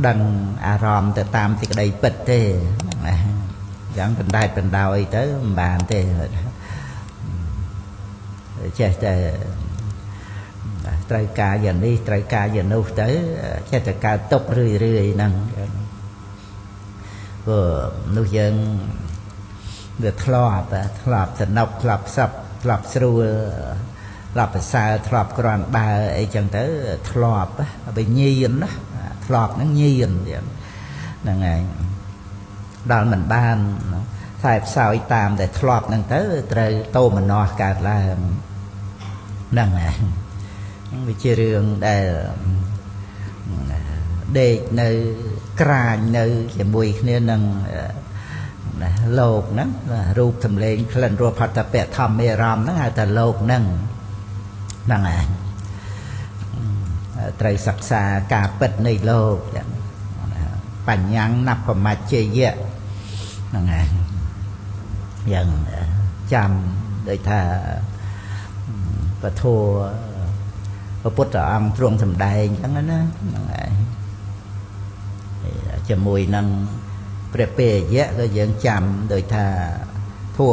ដឹងអារម្មណ៍ទៅតាមសេចក្តីពិតទេណាយ៉ាងបណ្ដែតបណ្ដោយទៅមិនបានទេចេះតែត្រូវការយ៉ាងនេះត្រូវការយ៉ាងនោះទៅចេះតែកើតទុករឿយរឿយហ្នឹងព្រោះនោះយើងវាធ្លាប់សនុកធ្លាប់សឹបធ្លាប់ស្រួលធ្លាប់ប្រសើរធ្លាប់គ្រាន់បើអីចឹងទៅធ្លាប់វិញ្ញាណណាធ្លាប់ហ្នឹងញៀនហ្នឹងឯងដល់មិនបានខ្សែផ្សោយតាមតែធ្លាប់ហ្នឹងទៅត្រូវតោមនោសកើតឡើងហ្នឹងឯងវាជារឿងដែលដេកនៅក្រាញនៅជាមួយគ្នានឹងលោកហ្នឹងរូបសម្លេងក្លិនរសផតពៈធម្មអារម្មណ៍ហ្នឹងហៅថាលោកហ្នឹងហ្នឹងឯងត្រូវសិក្សាការពិតនៃលោកបញ្ញាណបមច្ចយៈហ្នឹងឯងយ៉ាងចាំដូចថាពធព្រះពុទ្ធអង្គទ្រង់សម្ដែងអញ្ចឹងណាហ្នឹងឯងជាមួយនឹងព្រះពេយៈក៏យើងចាំដូចថាធัว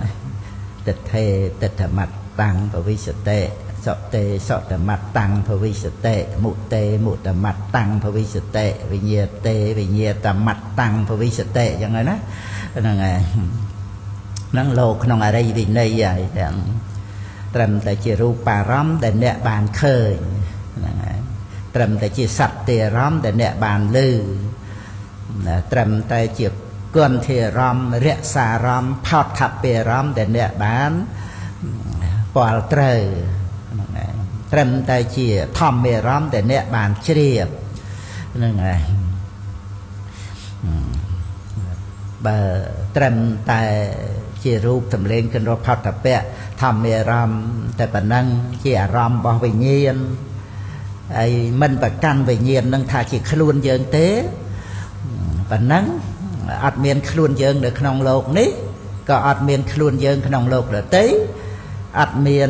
4ទិដ្ឋេទិដ្ឋមត្តតាំងពវិសតិសតេសតមត្តតាំងភវិសតិមុតេមុតមត្តតាំងភវិសតិវិញ្ញាតេវិញ្ញាតមត្តតាំងភវិសតិអញ្ចឹងណាហ្នឹងឯងហ្នឹងលោកក្នុងអរិយវិន័យហើយទាំងត្រឹមតែជារូបារម្មណ៍ដែលអ្នកបានឃើញហ្នឹងហើយត្រឹមតែជាសត្វទេអារម្មណ៍ដែលអ្នកបានឮត្រឹមតែជាគន្ធារម្មណ៍រសារម្មណ៍ផោដ្ឋពអារម្មណ៍ដែលអ្នកបានពាល់ត្រូវហ្នឹងឯងត្រឹមតែជាធម្មអារម្មណ៍ដែលអ្នកបានជ្រាបហ្នឹងឯងបើត្រឹមតែជារូបសម្លេងក្លិនរសផតពៈធម្មអារម្មណ៍តែប៉ុណ្ណឹងជាអារម្មណ៍របស់វិញ្ញាណហើយមិនប្រកាន់វិញ្ញាណនឹងថាជាខ្លួនយើងទេប៉ុណ្ណឹងអត់មានខ្លួនយើងនៅក្នុងលោកនេះក៏អត់មានខ្លួនយើងក្នុងលោកដទៃអត់មាន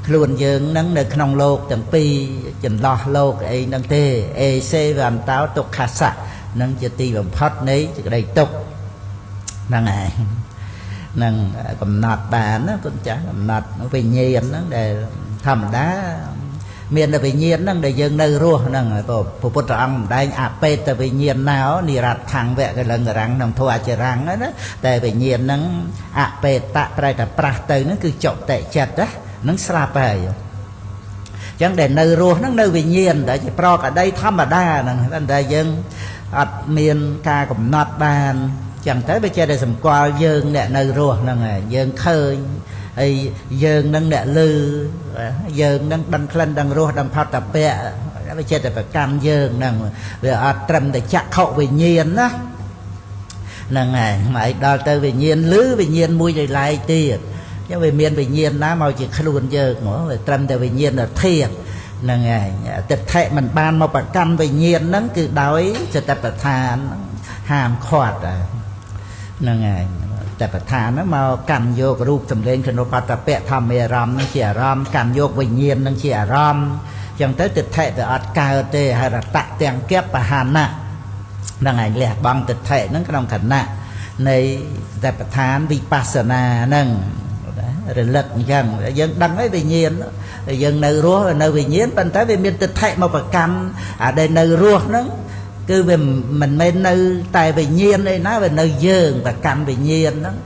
ខ្លួនយើងនឹងនៅក្នុងលោកទាំងពីរចន្លោះលោកអីហ្នឹងទេអេសេវន្តោទុក្ខសៈនឹងជាទីបំផុតនៃសេចក្តីទុក្ខហ្នឹងឯងនឹងកំណត់បានណាគុណចាស់កំណត់វិញ្ញាណហ្នឹងដែលធម្មតាមានតែវិញ្ញាណហ្នឹងដែលយើងនៅរស់ហ្នឹងព្រះពុទ្ធអង្គម្ដែងអបេតវិញ្ញាណណោនិរដ្ឋังវៈកលឹងរាំងក្នុងធម៌អចរាំងណាតែវិញ្ញាណហ្នឹងអបេតៈប្រែតែប្រាស់ទៅហ្នឹងគឺចុតិចិត្តណាហ្នឹងស្លាប់ហើយអញ្ចឹងដែលនៅរស់ហ្នឹងនៅវិញ្ញាណតែជាប្រកអតីធម្មតាហ្នឹងប៉ុន្តែយើងអត់មានការកំណត់បានចឹងទៅវាចេះតែសម្គាល់យើងអ្នកនៅរស់ហ្នឹងហើយយើងឃើញហើយយើងនឹងអ្នកលឺយើងនឹងដឹងក្លិនដឹងរសដឹងផតពៈវាចេះតែប្រកាន់យើងហ្នឹងវាអត់ត្រឹមតែចក្ខុវិញ្ញាណណាហ្នឹងហើយមកឲ្យដល់ទៅវិញ្ញាណលឺវិញ្ញាណមួយដោយឡែកទៀតចឹងវាមានវិញ្ញាណណាមកជាខ្លួនយើងហ្មងវាត្រឹមតែវិញ្ញាណធាតុហ្នឹងហើយទិដ្ឋិមិនបានមកប្រកាន់វិញ្ញាណហ្នឹងគឺដោយសតិប្បដ្ឋានហាមឃាត់ហ្នឹងហើយតែប្រធានហ្នឹងមកកាន់យករូបសម្លេងក្លិនរសផតពៈធម្មអារម្មណ៍ហ្នឹងជាអារម្មណ៍កាន់យកវិញ្ញាណហ្នឹងជាអារម្មណ៍ចឹងទៅទិដ្ឋិវាអត់កើតទេហរតៈទាំងគបហានៈហ្នឹងឯងលះបង់ទិដ្ឋិហ្នឹងក្នុងខណៈនៃតែប្រធានវិបស្សនាហ្នឹងរលឹកអញ្ចឹងយើងដឹងហើយវិញ្ញាណយើងនៅរស់នៅវិញ្ញាណប៉ុន្តែវាមានទិដ្ឋិមកប្រកាន់អាដែលនៅរស់ហ្នឹងគឺវាមិនមែននៅតែវិញ្ញាណអីណាវានៅយើងប្រកាន់វិញ្ញាណហ្នឹង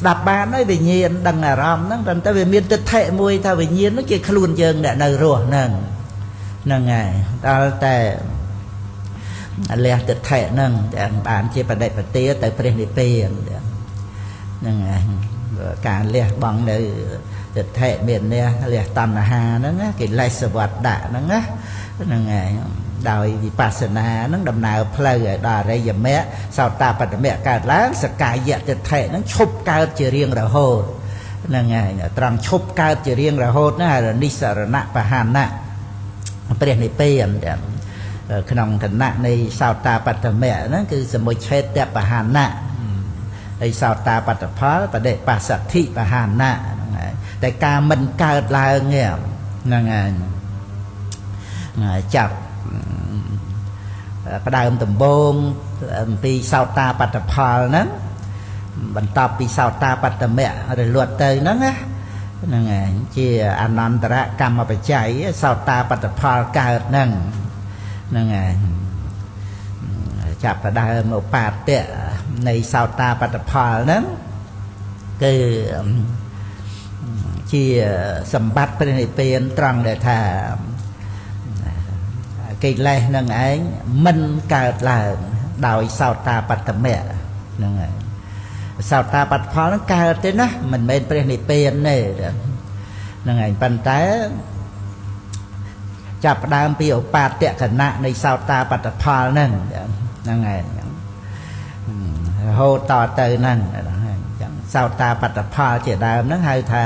ស្ដាប់បានហើយវិញ្ញាណដឹងអារម្មណ៍ហ្នឹងប៉ុន្តែវាមានទិដ្ឋិមួយថាវិញ្ញាណហ្នឹងជាខ្លួនយើងអ្នកនៅរស់ហ្នឹងហ្នឹងហើយដល់តែលះទិដ្ឋិហ្នឹងទាំងបានជាបដិបទាទៅព្រះនិព្វានហ្នឹងហើយការលះបង់នៅទិដ្ឋិមាននេះលះតណ្ហាហ្នឹងកិលេសវត្តៈហ្នឹងណាហ្នឹងហើយដោយវិបស្សនាហ្នឹងដំណើរផ្លូវឲ្យដល់អរិយមគ្គសោតាបត្តមគ្គកើតឡើងសកាយទិដ្ឋិហ្នឹងឈប់កើតជារៀងរហូតហ្នឹងហើយត្រង់ឈប់កើតជារៀងរហូតហ្នឹងហៅនិស្សរណៈបហានៈព្រះនិព្វានទាំងក្នុងគណៈនៃសោតាបត្តមគ្គហ្នឹងគឺសមុច្ឆេតបហានៈហើយសោតាបត្តផលបដិបស្សទ្ធិបហានៈហ្នឹងហើយតែការមិនកើតឡើងហ្នឹងហើយចាប់ ផ្ដើមដំបូងអំពីសោតាបត្តផលហ្នឹងបន្ទាប់ពីសោតាបត្តមៈរលត់ទៅហ្នឹងណាហ្នឹងឯងជាអនន្តរកម្មបច្ច័យសោតាបត្តផលកើតហ្នឹងហ្នឹងឯងចាប់ផ្ដើមឧបាតៈនៃសោតាបត្តផលហ្នឹងគឺជាសម្បត្តិព្រះនិព្វានត្រង់ដែលថាកិលេសនឹងឯងមិនកើតឡើងដោយសោតាបត្តមៈហ្នឹងឯងសោតាបត្តផលហ្នឹងកើតទេណាមិនមែនព្រះនិព្វានទេហ្នឹងឯងប៉ុន្តែចាប់ផ្ដើមពីឧបាតគណៈនៃសោតាបត្តផលហ្នឹងហ្នឹងឯងរហូតតទៅហ្នឹងអញ្ចឹងសោតាបត្តផលជាដើមហ្នឹងហៅថា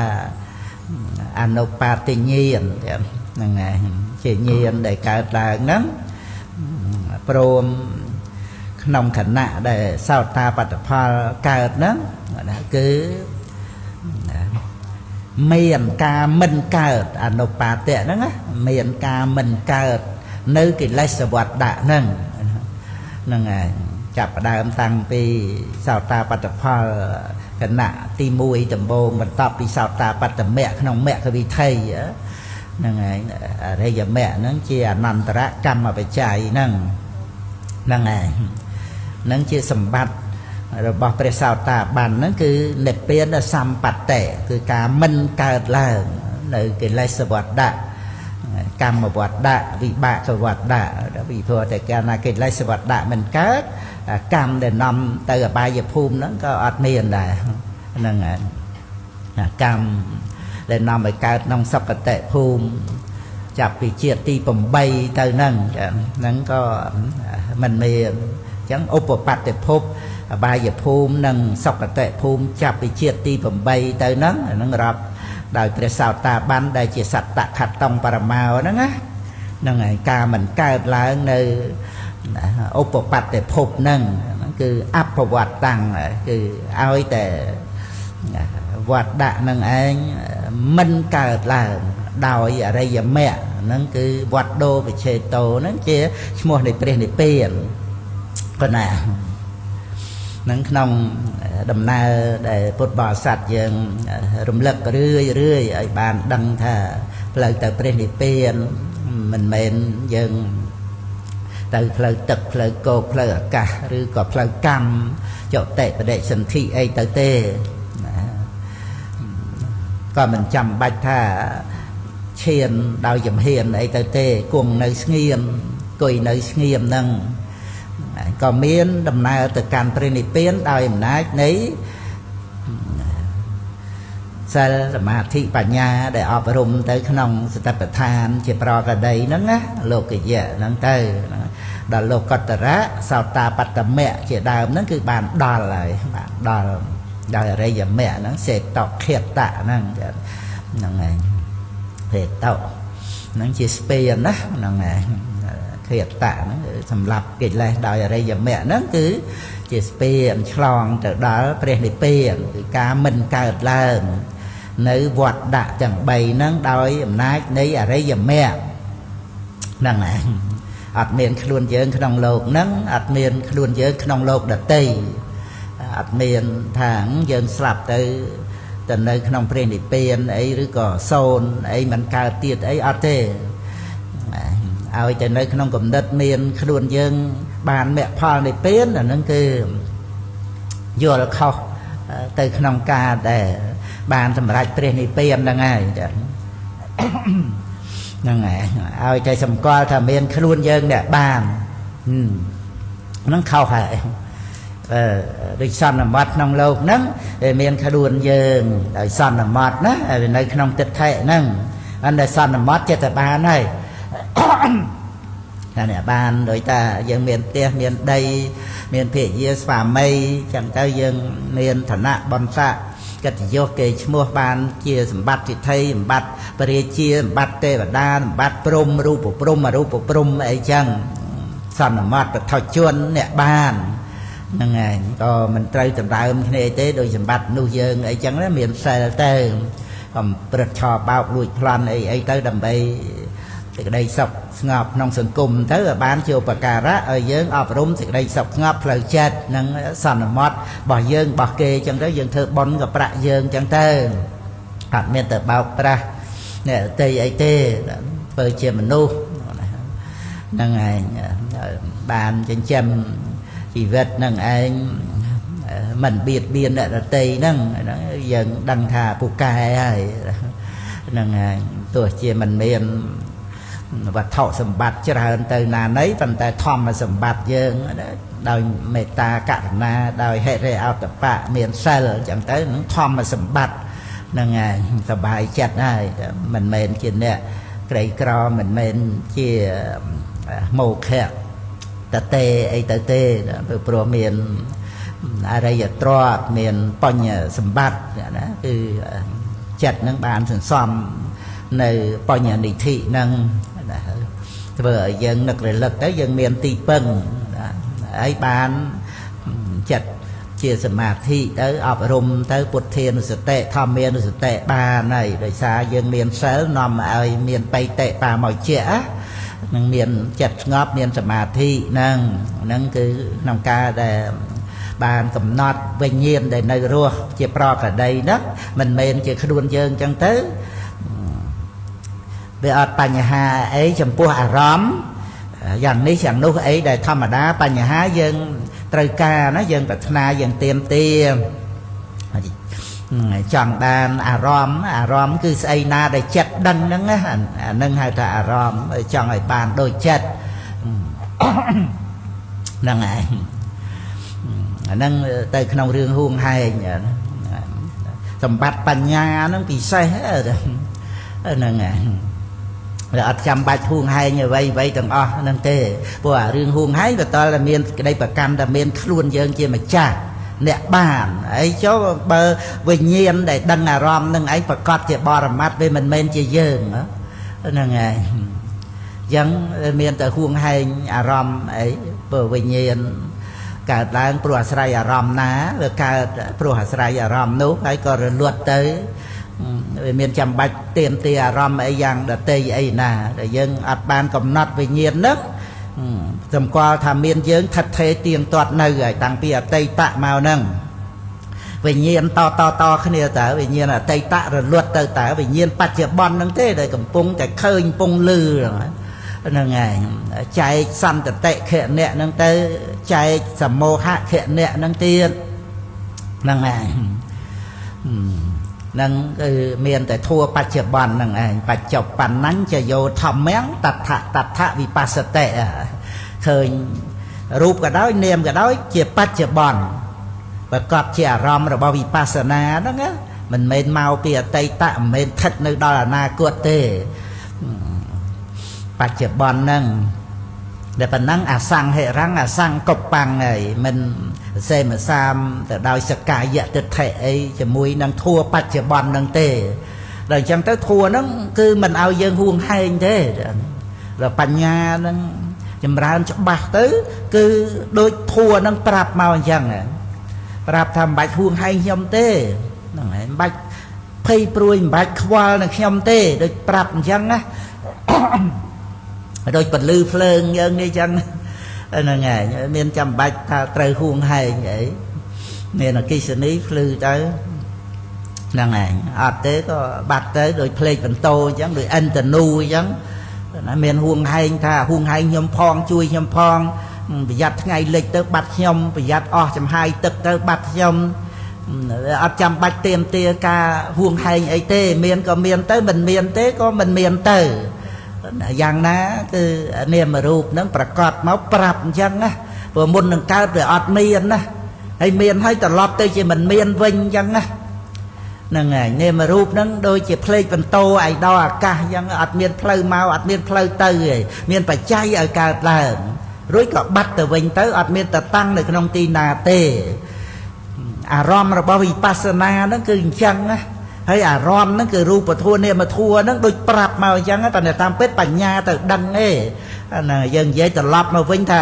អនុបាទិញាណហ្នឹងឯងជាញាណដែលកើតឡើងហ្នឹងព្រមក្នុងខណៈដែលសោតាបត្តផលកើតហ្នឹងគឺមានការមិនកើតអនុបាទៈហ្នឹងណាមានការមិនកើតនៅកិលេសវត្តៈហ្នឹងហ្នឹងឯងចាប់ផ្ដើមតាំងពីសោតាបត្តផលគណៈទី1ដំបូងបន្ទាប់ពីសោតាបត្តមៈក្នុងមគ្គវិធិហ្នឹងឯងអរិយមគ្គហ្នឹងជាអនន្តរកម្មបច្ច័យហ្នឹងហ្នឹងឯងហ្នឹងជាសម្បត្តិរបស់ព្រះសោតាបានហ្នឹងគឺនិព្វានសម្បត្តិគឺការមិនកើតឡើងនៅកិលេសវត្តៈកម្មវត្តៈវិបាកវត្តៈពីព្រោះតែកាលណាកិលេសវត្តៈមិនកើតកម្មដែលនាំទៅអបាយភូមិហ្នឹងក៏អត់មានដែរហ្នឹងឯងកម្មដែលនាំឲ្យកើតក្នុងសុគតិភូមិចាប់ពីជាតិទី8ទៅហ្នឹងហ្នឹងក៏មិនមានអញ្ចឹងឧបបត្តិភពអបាយភូមិនិងសុគតិភូមិចាប់ពីជាតិទី8ទៅហ្នឹងហ្នឹងរាប់ដោយព្រះសោតាបានដែលជាសត្តខតងបរមោហ្នឹងណាហ្នឹងហើយការមិនកើតឡើងនៅឧបបត្តិភពហ្នឹងគឺអបវត្តតាំងគឺឲ្យតែវត្តដាក់នឹងឯងមិនកើតឡើងដោយអរិយមគ្គហ្នឹងគឺវត្តដូវិឆេតោហ្នឹងជាឈ្មោះនៃព្រះនិព្វានប៉ុណ្ណានឹងក្នុងដំណើរដែលពុទ្ធបរិស័ទយើងរំលឹករឿយរឿយឲ្យបានដឹងថាផ្លូវទៅព្រះនិព្វានមិនមែនយើងទៅផ្លូវទឹកផ្លូវគោកផ្លូវអាកាសឬក៏ផ្លូវកម្មចតិបដិសន្ធិអីទៅទេក៏មិនចាំបាច់ថាឈានដោយជំហានអីទៅទេគង់នៅស្ងៀមគុយនៅស្ងៀមហ្នឹងក៏មានដំណើរទៅកាន់ព្រះនិព្វានដោយអំណាចនៃសិលសមាធិបញ្ញាដែលអប់រំទៅក្នុងសតិប្បដ្ឋានជាប្រកដីហ្នឹងណាលោកយៈហ្នឹងទៅដល់លោកតរៈសោតាបត្តមៈជាដើមហ្នឹងគឺបានដល់ហើយបានដល់ដោយអរិយមគ្គហ្នឹងសេតខេតៈហ្នឹងហ្នឹងឯងសេតហ្នឹងជាស្ពានណាហ្នឹងឯងខេតៈហ្នឹងសម្រាប់កិលេសដោយអរិយមគ្គហ្នឹងគឺជាស្ពានឆ្លងទៅដល់ព្រះនិព្វានគឺការមិនកើតឡើងនៅវត្តដាក់ទាំង3ហ្នឹងដោយអំណាចនៃអរិយមគ្គហ្នឹងឯងអត់មានខ្លួនយើងក្នុងលោកហ្នឹងអត់មានខ្លួនយើងក្នុងលោកដទៃអត់មានថាយើងស្លាប់ទៅទៅនៅក្នុងព្រះនិព្វានអីឬក៏សូន្យអីមិនកើតទៀតអីអត់ទេឲ្យតែនៅក្នុងគំនិតមានខ្លួនយើងបានមគ្គផលនិព្វានអាហ្នឹងគឺយល់ខុសទៅក្នុងការដែលបានសម្រេចព្រះនិព្វានហ្នឹងហើយហ្នឹងហើយឲ្យតែសម្គាល់ថាមានខ្លួនយើងអ្នកបានហ្នឹងខុសហើយដូចសន្មត់ក្នុងលោកហ្នឹងមានខ្លួនយើងដោយសន្មត់ណានៅក្នុងទិដ្ឋិហ្នឹងអន្តែសន្មត់ចិត្តតែបានហើយតែអ្នកបានដោយតាយើងមានផ្ទះមានដីមានភរិយាស្វាមីចឹងទៅយើងមានឋានៈបុណ្យស័ក្តិកិត្តិយសគេឈ្មោះបានជាសម្បត្តិសិទ្ធិសម្បត្តិព្រះរាជាសម្បត្តិទេវតាសម្បត្តិព្រហ្មរូបព្រហ្មអរូបព្រហ្មអីចឹងសន្មត់បឋជនអ្នកបានហ្នឹងឯងក៏មិនត្រូវដណ្ដើមគ្នាទេដោយសម្បត្តិនោះយើងអីចឹងណាមានសិលទៅកំព្រឹត្តឆោបោកលួចប្លន់អីអីទៅដើម្បី សេចក្តីសុខស្ងប់ក្នុងសង្គមទៅឲ្យបានជាឧបការៈឲ្យយើងអប់រំសេចក្តីសុខស្ងប់ផ្លូវចិត្តនិងសន្មត់របស់យើងរបស់គេចឹងទៅយើងធ្វើបុណ្យក៏ប្រាក់យើងចឹងទៅអត់មានទៅបោកប្រាស់អ្នកដទៃអីទេធ្វើជាមនុស្សហ្នឹងឯងបានចិញ្ចឹមជីវិតហ្នឹងឯងមិនបៀតបៀនអ្នកដទៃហ្នឹងយើងដឹងថាពូកែហើយហ្នឹងឯងទោះជាមិនមានវត្ថុសម្បត្តិច្រើនទៅណាណីប៉ុន្តែធម្មសម្បត្តិយើងដោយមេត្តាករុណាដោយហិរិអោតបៈមានសិលអញ្ចឹងទៅនឹងធម្មសម្បត្តិហ្នឹងឯងសบายចិត្តហើយមិនមែនជាអ្នកក្រីក្រមិនមែនជាមោខៈតទេអីទៅទេព្រោះមានអរិយទ្រព្យមានបញ្ញសម្បត្តិណាគឺចិត្តនឹងបានសន្សំនៅបញ្ញនិធិនឹងធ្វើឲ្យយើងនឹករលឹកទៅយើងមានទីពឹងហើយបានចិត្តជាសមាធិទៅអប់រំទៅពុទ្ធានុសតិធម្មានុសតិបានហើយដោយសារយើងមានសិលនាំឲ្យមានបៃតិបាមោជៈនឹងមានចិត្តស្ងប់មានសមាធិហ្នឹងហ្នឹងគឺក្នុងការដែលបានកំណត់វិញ្ញាណដែលនៅរស់ជាប្រក្រតីហ្នឹងមិនមែនជាខ្លួនយើងអញ្ចឹងទៅវាអត់បញ្ហាអីចំពោះអារម្មណ៍យ៉ាងនេះយ៉ាងនោះអីដែលធម្មតាបញ្ហាយើងត្រូវការណាយើងប្រាថ្នាយើងទៀមទាចង់បានអារម្មណ៍អារម្មណ៍គឺស្អីណាដែលចិត្តដឹងហ្នឹងណាអាហ្នឹងហៅថាអារម្មណ៍ចង់ឲ្យបានដូចចិត្តហ្នឹងឯងអាហ្នឹងទៅក្នុងរឿងហួងហែងសម្បត្តិបញ្ញាហ្នឹងពិសេសហ្នឹងឯងវាអត់ចាំបាច់ហួងហែងអ្វីអ្វីទាំងអស់ហ្នឹងទេព្រោះអារឿងហួងហែងវាតតែមានក្តីប្រកាន់តែមានខ្លួនយើងជាម្ចាស់អ្នកបានហើយចុះបើវិញ្ញាណដែលដឹងអារម្មណ៍នឹងឯងប្រកាសជាបរមត្តវាមិនមែនជាយើងហ្នឹងឯងអញ្ចឹងមានតែហួងហែងអារម្មណ៍អីព្រោះវិញ្ញាណកើតឡើងព្រោះអាស្រ័យអារម្មណ៍ណាវាកើតព្រោះអាស្រ័យអារម្មណ៍នោះហើយក៏រលត់ទៅវាមានចាំបាច់ទៀមទាអារម្មណ៍អីយ៉ាងដទៃអីណាដែលយើងអត់បានកំណត់វិញ្ញាណហ្នឹងសម្គាល់ថាមានយើងថិតថេរទៀងទាត់នៅហើយតាំងពីអតីតមកហ្នឹងវិញ្ញាណតតតគ្នាតើវិញ្ញាណអតីតរលត់ទៅតើវិញ្ញាណបច្ចុប្បន្នហ្នឹងទេដែលកំពុងតែឃើញពងលឺហ្នឹងឯងចែកសន្តិខណៈហ្នឹងទៅចែកសមោហខណៈហ្នឹងទៀតហ្នឹងឯងហ្នឹងគឺមានតែធัวបច្ចុប្បន្នហ្នឹងឯងបច្ចុប្បន្នញ្ចយោធម្មំតថតថវិបស្សតិឃើញរូបក៏ដោយនាមក៏ដោយជាបច្ចុប្បន្នប្រកបជាអារម្មណ៍របស់វិបស្សនាហ្នឹងណាមិនមែនមកពីអតីតមិនមែនស្ថិតនៅដល់អនាគតទេបច្ចុប្បន្នហ្នឹងដែលប៉ុណ្ណឹងអសង្ហិរੰអសង្កបੰហើយមិនសេមសាមទៅដោយសកាយទិដ្ឋិអីជាមួយនឹងធัวបច្ចុប្បន្នហ្នឹងទេដល់អញ្ចឹងទៅធัวហ្នឹងគឺមិនឲ្យយើងហួងហែងទេដល់បញ្ញាហ្នឹងចម្រើនច្បាស់ទៅគឺដូចធัวហ្នឹងប្រាប់មកអញ្ចឹងប្រាប់ថាមិនបាច់ហួងហែងខ្ញុំទេហ្នឹងហើយមិនបាច់ភ័យព្រួយមិនបាច់ខ្វល់នឹងខ្ញុំទេដូចប្រាប់អញ្ចឹងណាដូចពលឺភ្លើងយើងនេះអញ្ចឹងហ្នឹងហើយមានចាំបាច់ថាត្រូវហួងហែងអីមានអគ្គិសនីភ្លឺទៅហ្នឹងឯងអត់ទេក៏បាត់ទៅដូចភ្លេចបន្ទោអញ្ចឹងដូចឥន្ទនូអញ្ចឹងណាមានហួងហែងថាហួងហែងខ្ញុំផងជួយខ្ញុំផងប្រយ័ត្នថ្ងៃលិចទៅបាត់ខ្ញុំប្រយ័ត្នអស់ចំហាយទឹកទៅបាត់ខ្ញុំអត់ចាំបាច់ទៀមទាការហួងហែងអីទេមានក៏មានទៅមិនមានទេក៏មិនមានទៅយ៉ាងណាគឺនាមរូបហ្នឹងប្រកាសមកប្រាប់អញ្ចឹងណាព្រោះមុននឹងកើតវាអត់មានណាហើយមានហើយត្រឡប់ទៅជាមិនមានវិញអញ្ចឹងណាហ្នឹងហើយនាមរូបហ្នឹងដូចជាភ្លេចបន្ទោឯដល់អាកាសអញ្ចឹងអត់មានផ្លូវមកអត់មានផ្លូវទៅទេមានបច្ច័យឲ្យកើតឡើងរួចក៏បាត់ទៅវិញទៅអត់មានតតាំងនៅក្នុងទីណាទេអារម្មណ៍របស់វិបស្សនាហ្នឹងគឺអញ្ចឹងណា ហើយអារម្មណ៍ហ្នឹងគឺរូបធម៌នាមធម៌ហ្នឹងដូចប្រាប់មកអញ្ចឹងតែតាមពិតបញ្ញាទៅដឹងឯងហ្នឹងយើងនិយាយត្រឡប់មកវិញថា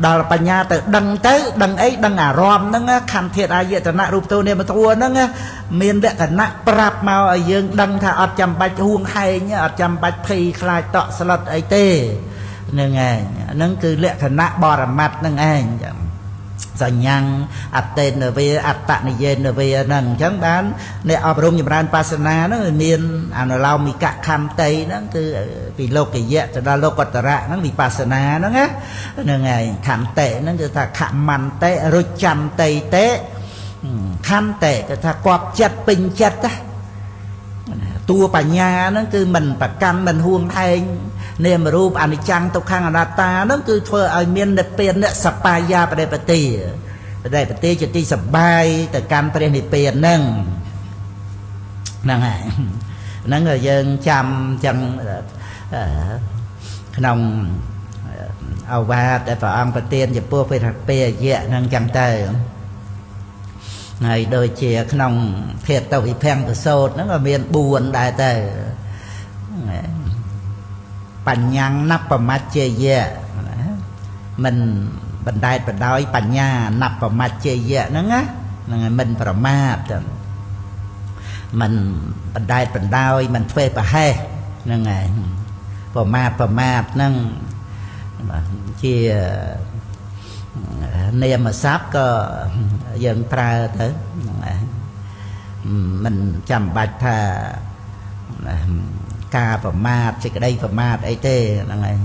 ដល់បញ្ញាទៅដឹងទៅដឹងអីដឹងអារម្មណ៍ហ្នឹងខន្ធធាតុអាយតនៈរូបធម៌នាមធម៌ហ្នឹងមានលក្ខណៈប្រាប់មកឲ្យយើងដឹងថាអត់ចាំបាច់ហួងហែងអត់ចាំបាច់ភ័យខ្លាចតក់ស្លុតអីទេហ្នឹងឯងហ្នឹងគឺលក្ខណៈបរមត្តហ្នឹងឯងសញ្ញាអតេនវេអត្តនិយេនវេហ្នឹងអញ្ចឹងបានអ្នកអប់រំចម្រើនបាសនាហ្នឹងមានអនុលោមិកខន្តីហ្នឹងគឺពីលោកយៈទៅដល់លោកតរៈហ្នឹងវិបស្សនាហ្នឹងណាហ្នឹងឯងខន្តិហ្នឹងគឺថាខមន្តិរុចន្តិតេខន្តិគឺថាគប់ចិត្តពេញចិត្តណាតួបញ្ញាហ្នឹងគឺមិនប្រកាន់មិនហួងហែងនាមរូបអនិច្ចំទុក្ខំអនត្តាហ្នឹងគឺធ្វើឲ្យមាននិព្វានសបាយបដិបទាបដិបទាជាទីសបាយទៅកាន់ព្រះនិព្វានហ្នឹងហ្នឹងហើយហ្នឹងយើងចាំចឹងក្នុងអវាទដែលព្រះអង្គប្រទានចំពោះព្រះពេយៈហ្នឹងចឹងទៅហើយដូចជាក្នុងធាតុវិភង្គសោតហ្នឹងក៏មាន4ដែរទៅបញ្ញាណបមច្ចយៈមិនបណ្ដែតបណ្ដោយបញ្ញាណបមច្ចយៈហ្នឹងណាហ្នឹងមិនប្រមាទមិនបណ្ដែតបណ្ដោយមិនធ្វេសប្រហែសហ្នឹងឯងប្រមាទប្រមាទហ្នឹងជានាមស័ព្ទក៏យើងប្រើទៅហ្នឹងឯងមិនចាំបាច់ថាការប្រមាទសេចក្តីប្រមាទអីទេហ្នឹងឯង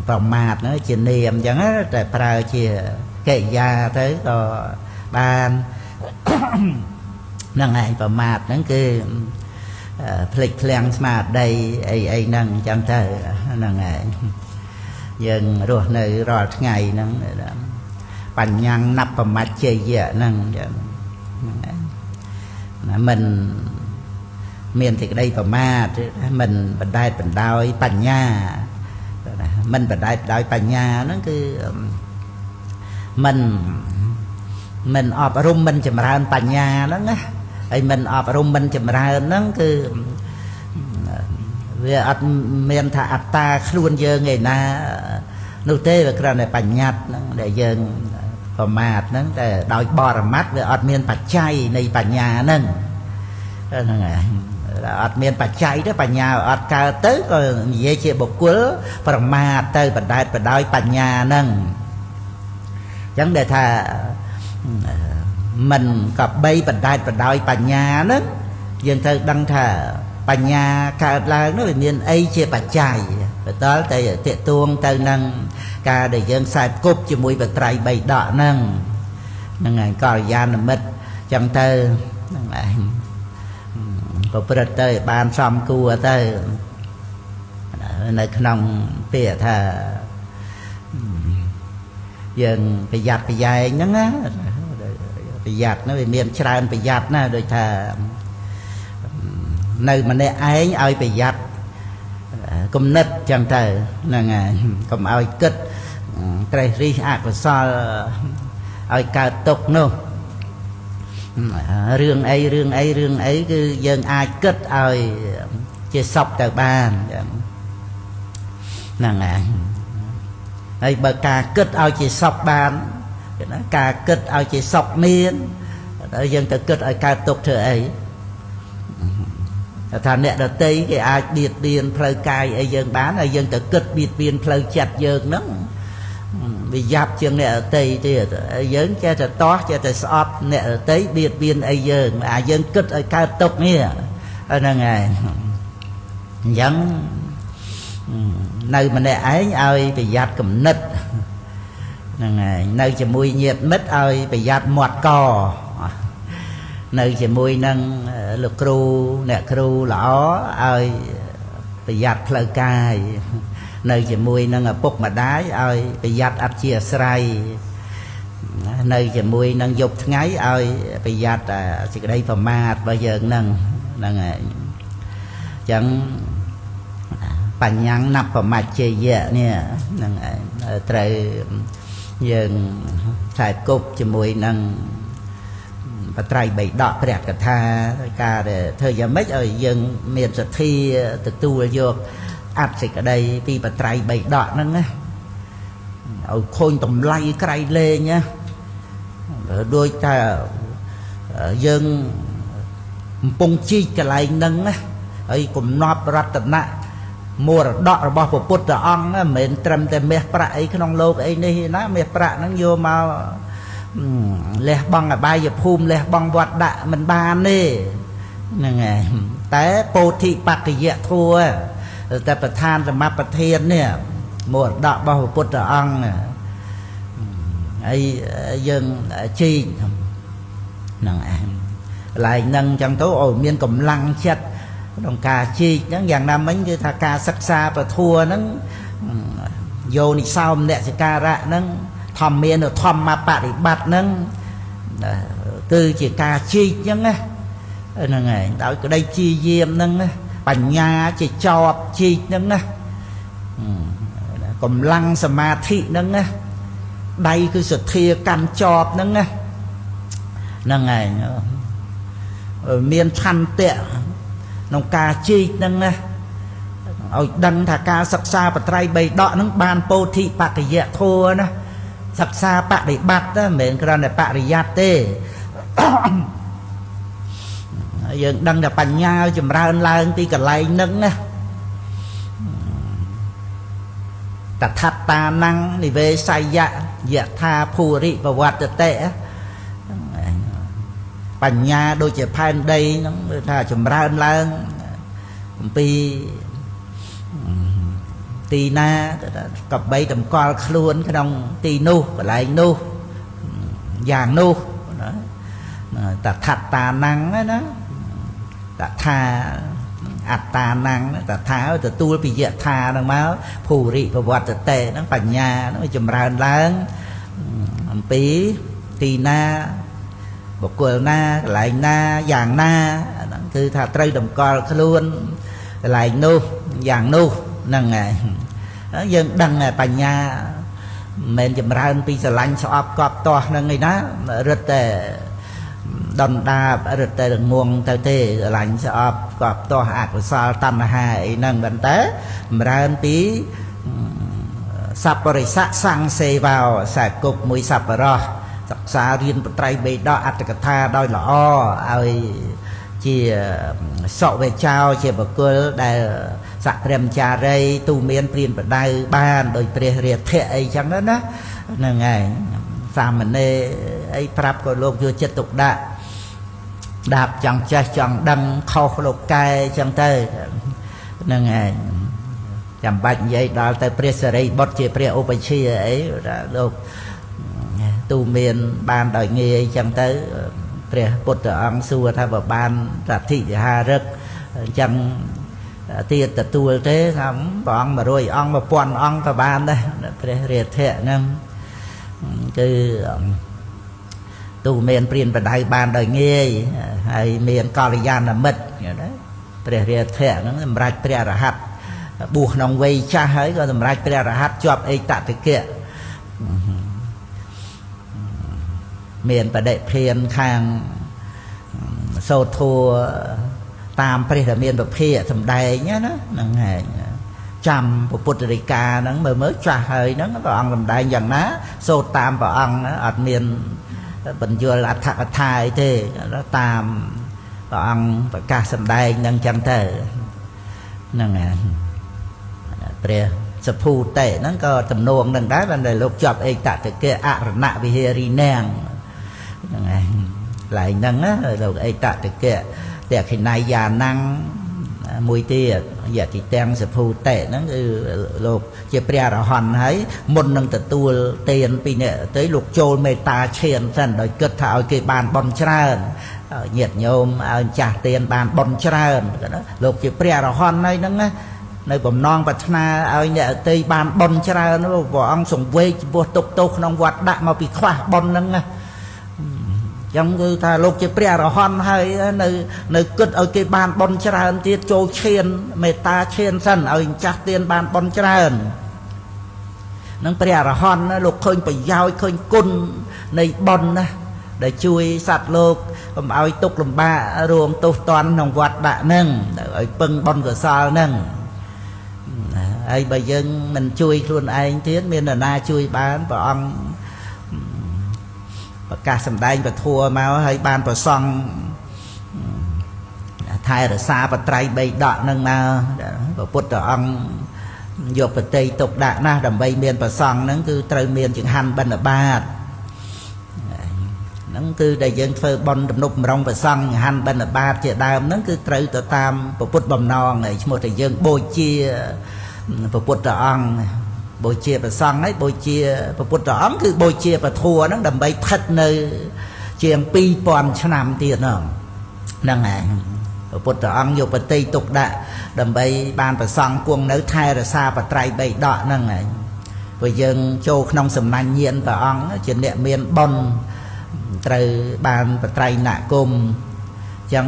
ប្រមាទហ្នឹងជានាមអញ្ចឹងតែប្រើជាកិរិយាទៅក៏បានហ្នឹងឯងប្រមាទហ្នឹងគឺភ្លេចភ្លាំងស្មារតីអីអីហ្នឹងអញ្ចឹងទៅហ្នឹងឯងយើងរស់នៅរាល់ថ្ងៃហ្នឹងបញ្ញាណបមច្ចយៈហ្នឹងអញ្ចឹងហ្នឹងឯងមិនមានសេចក្តីប្រមាទមិនបណ្ដែតបណ្ដោយបញ្ញាមិនបណ្ដែតបណ្ដោយបញ្ញាហ្នឹងគឺមិនអប់រំមិនចម្រើនបញ្ញាហ្នឹងណាហើយមិនអប់រំមិនចម្រើនហ្នឹងគឺវាអត់មានថាអត្តាខ្លួនយើងឯណានោះទេវាគ្រាន់តែបញ្ញត្តិហ្នឹងដែលយើងប្រមាទហ្នឹងតែដោយបរមត្តវាអត់មានបច្ច័យនៃបញ្ញាហ្នឹងហ្នឹងហើយអត់មានបច្ច័យទេបញ្ញាអត់កើតទៅក៏និយាយជាបុគ្គលប្រមាទទៅបណ្ដែតបណ្ដោយបញ្ញាហ្នឹងអញ្ចឹងដែលថាមិនក៏បីបណ្ដែតបណ្ដោយបញ្ញាហ្នឹងយើងត្រូវដឹងថាបញ្ញាកើតឡើងនោះវាមានអីជាបច្ច័យបន្តតែតេតួងទៅនឹងការដែលយើងខ្សែគប់ជាមួយបត្រៃបីដកហ្នឹងហ្នឹងហើយកល្យាណមិត្តអញ្ចឹងទៅហ្នឹងឯងប្រព្រឹត្តទៅបានសំគួរទៅនៅក្នុងពាក្យថាយើងប្រយ័ត្នប្រយែងហ្នឹងណាប្រយ័ត្នហ្នឹងវាមានច្រើនប្រយ័ត្នណាដូចថានៅម្នាក់ឯងឲ្យប្រយ័ត្នគំនិតចឹងទៅហ្នឹងហើយកុំឲ្យគិតត្រេះរិះអកុសលឲ្យកើតទុក្ខនោះរឿងអីរឿងអីរឿងអីគឺយើងអាចគិតឲ្យជាសពទៅបានហ្នឹងហើយហើយបើការគិតឲ្យជាសពបានការគិតឲ្យជាសពមានយើងទៅគិតឲ្យកើតទុក្ខធ្វើអីថាអ្នកដទៃគេអាចបៀតបៀនផ្លូវកាយអីយើងបានហើយយើងទៅគិតបៀតបៀនផ្លូវចិត្តយើងហ្នឹងវាយ៉ាប់ជាងអ្នកដទៃទៀតយើងចេះតែតោះចេះតែស្អប់អ្នកដទៃបៀតបៀនអីយើងអាយើងគិតឲ្យកើតទុក្ខនេះហ្នឹងហើយអញ្ចឹងនៅម្នាក់ឯងឲ្យប្រយ័ត្នគំនិតហ្នឹងហើយនៅជាមួយញាតិមិត្តឲ្យប្រយ័ត្នមាត់កនៅជាមួយនឹងលោកគ្រូអ្នកគ្រូល្អឲ្យប្រយ័ត្នផ្លូវកាយនៅជាមួយនឹងឪពុកម្ដាយឲ្យប្រយ័ត្នអធ្យាស្រ័យនៅជាមួយនឹងយប់ថ្ងៃឲ្យប្រយ័ត្នសេចក្តីប្រមាទរបស់យើងហ្នឹងហ្នឹងហើយអញ្ចឹងបញ្ញាណបមច្ចយៈនេះហ្នឹងឯងត្រូវយើងខ្សែគប់ជាមួយនឹងប បត្រៃបិដកព្រះកថាការធ្វើយ៉ាងម៉េចឲ្យយើងមានសទ្ធាទទួលយកអត្ថសេចក្តីពីបត្រៃបិដកហ្នឹងណាឲ្យខូចតម្លៃក្រៃលែងណាដូចថាយើងកំពុងជីកកន្លែងហ្នឹងណាហើយកំណប់រតនៈមរតករបស់ព្រះពុទ្ធអង្គមិនមែនត្រឹមតែមាសប្រាក់អីក្នុងលោកអីនេះណាមាសប្រាក់ហ្នឹងយកមកលះបង់អបាយភូមិលះបង់វត្តដាក់មិនបានទេហ្នឹងហើយតែពោធិបក្ខយធัวតែប្រធានសមប្រធាននេះមរតករបស់ព្រះពុទ្ធអង្គហើយយើងជីកហ្នឹងឯងកន្លែងហ្នឹងចឹងទៅឲ្យមានកម្លាំងចិត្តក្នុងការជីកហ្នឹងយ៉ាងណាមិញគឺថាការសិក្សាពធัวហ្នឹងយោនិសោមនសិការៈហ្នឹងធម្មានុធម្មបរិបត្តិហ្នឹងគឺជាការជីកចឹងណាហ្នឹងហើយដោយក្តីជាយាមហ្នឹងបញ្ញាជាចប់ជីកហ្នឹងណាកម្លាំងសមាធិហ្នឹងណាដៃគឺសទ្ធាកាន់ចប់ហ្នឹងណាហ្នឹងហើយមានឆន្ទៈក្នុងការជីកហ្នឹងណាឲ្យដឹងថាការសិក្សាបត្រៃបីដកហ្នឹងបានពោធិបក្ខយធัวណាសិក្សាបដិបត្តិមិនមែនគ្រាន់តែបរិយ័តទេយើងដឹងថាបញ្ញាចម្រើនឡើងពីកន្លែងហ្នឹងណាតថតានំនិវេសយៈយថាភូរិបវត្តតិបញ្ញាដូចជាផែនដីហ្នឹងគឺថាចម្រើនឡើងអំពីទីណាកបីតម្កល់ខ្លួនក្នុងទីនោះកន្លែងនោះយ៉ាងនោះណាតថតានំណាតថាអត្តានំតថាទទួលពីយថាហ្នឹងមកភូរិបវត្តតិហ្នឹងបញ្ញាហ្នឹងចម្រើនឡើងអំពីទីណាបុគ្គលណាកន្លែងណាយ៉ាងណាហ្នឹងគឺថាត្រូវតម្កល់ខ្លួនកន្លែងនោះយ៉ាងនោះហ្នឹងហើយយើងដឹងបញ្ញាមិនមែនចម្រើនពីស្រឡាញ់ស្អប់កប់ទាស់ហ្នឹងឯណារឹតតែដុនដាបរឹតតែងងទៅទេស្រឡាញ់ស្អប់កប់ទាស់អកុសលតណ្ហាអីហ្នឹងប៉ុន្តែចម្រើនពីសัพពរិស័កសង្សេវោសាគុកមួយសัพពរោះសិក្សារៀនបត្រៃបិដកអត្ថកថាដោយល្អឲ្យជាសវេចោជាបុគ្គលដែលសក្រិមចារីទូមានព្រានបដៅបានដោយព្រះរាធៈអីចឹងណាហ្នឹងហើយសាមណេរអីប្រាប់ក៏លោកយកចិត្តទុកដាក់ដាប់ចង់ចេះចង់ដឹងខុសលោកកែចឹងទៅហ្នឹងហើយចាំបាច់និយាយដល់ទៅព្រះសិរីបុត្រជាព្រះឧបជាអីលោកទូមានបានដោយងាយចឹងទៅព្រះពុទ្ធអង្គសួរថាបើបានរធិវិហារឹកអញ្ចឹងទៀតទទួលទេថាព្រះអង្គ100អង្គ1000អង្គក៏បានដែរព្រះរាធៈហ្នឹងគឺទូមានព្រានបដៅបានដោយងាយហើយមានកល្យាណមិត្តណាព្រះរាធៈហ្នឹងសម្រាប់ព្រះអរហន្តបួសក្នុងវ័យចាស់ហើយក៏សម្រាប់ព្រះអរហន្តជាប់អេតតិកៈមានបដិភានខាងសោធัวតាមព្រះរាមាពភាសំដែងណាហ្នឹងហើយចាំពុទ្ធរិកាហ្នឹងមើលមើលចាស់ហើយហ្នឹងព្រះអង្គសំដែងយ៉ាងណាសូត្រតាមព្រះអង្គអត់មានបញ្យលអត្ថកថាអីទេតាមព្រះអង្គប្រកាសសំដែងហ្នឹងចឹងទៅហ្នឹងហើយព្រះសភូតិហ្នឹងក៏ទំនងហ្នឹងដែរបានតែលោកជាប់អេតតិកៈអរណវិហារីនាងហ្នឹងហើយកន្លែងហ្នឹងណាលោកអេតតិកៈតខិណៃយានំមួយទៀតយតិទាំងសភូតិហ្នឹងគឺលោកជាព្រះអរហន្តហើយមុននឹងទទួលទានពីអ្នកទៅលោកចូលមេត្តាឈានសិនដោយគិតថាឲ្យគេបានបុណ្យច្រើនញាតិញោមឲ្យចាស់ទានបានបុណ្យច្រើនលោកជាព្រះអរហន្តហើយហ្នឹងណានៅបំណងប្រាថ្នាឲ្យអ្នកអតីបានបុណ្យច្រើនព្រះអង្គសង្វេគចំពោះទុកទោសក្នុងវត្តដាក់មកពីខ្វះបុណ្យហ្នឹងណាចឹងគឺថាលោកជាព្រះអរហន្តហើយនៅគិតឲ្យគេបានបុណ្យច្រើនទៀតចូលឈានមេត្តាឈានសិនឲ្យចាស់ទានបានបុណ្យច្រើននឹងព្រះអរហន្តលោកឃើញប្រយោជន៍ឃើញគុណនៃបុណ្យណា ដែលជួយសត្វលោកកុំឲ្យទុក្ខលំបាករួមទោសទណ្ឌក្នុងវត្តដាក់ហ្នឹងឲ្យពឹងបុណ្យកុសលហ្នឹងហើយបើយើងមិនជួយខ្លួនឯងទៀតមាននរណាជួយបានព្រះអង្គប្រកាសសម្ដែងពធមកហើយបានប្រសង់ថែរក្សាបត្រៃបីដកនឹងមកព្រះពុទ្ធអង្គយកបតីទុកដាក់ណាស់ដើម្បីមានប្រសង់ហ្នឹងគឺត្រូវមានចង្ហាន់បិណ្ឌបាតហ្នឹងគឺដែលយើងធ្វើបុណ្យទំនុកម្រងប្រសង់ចង្ហាន់បិណ្ឌបាតជាដើមហ្នឹងគឺត្រូវទៅតាមពុទ្ធបំណងហើយឈ្មោះតែយើងបូជាព្រះពុទ្ធអង្គបូជាប្រសង់ហើយបូជាព្រះពុទ្ធអង្គគឺបូជាពធហ្នឹងដើម្បីស្ថិតនៅជាង2000ឆ្នាំទៀតហ្នឹងហ្នឹងហើយព្រះពុទ្ធអង្គយកបតីទុកដាក់ដើម្បីបានប្រសង់គង់នៅថែរក្សាបត្រៃបីដកហ្នឹងហើយព្រោះយើងចូលក្នុងសំណាញ់ញាណព្រះអង្គជាអ្នកមានបុណ្យត្រូវបានបត្រៃណគមអញ្ចឹង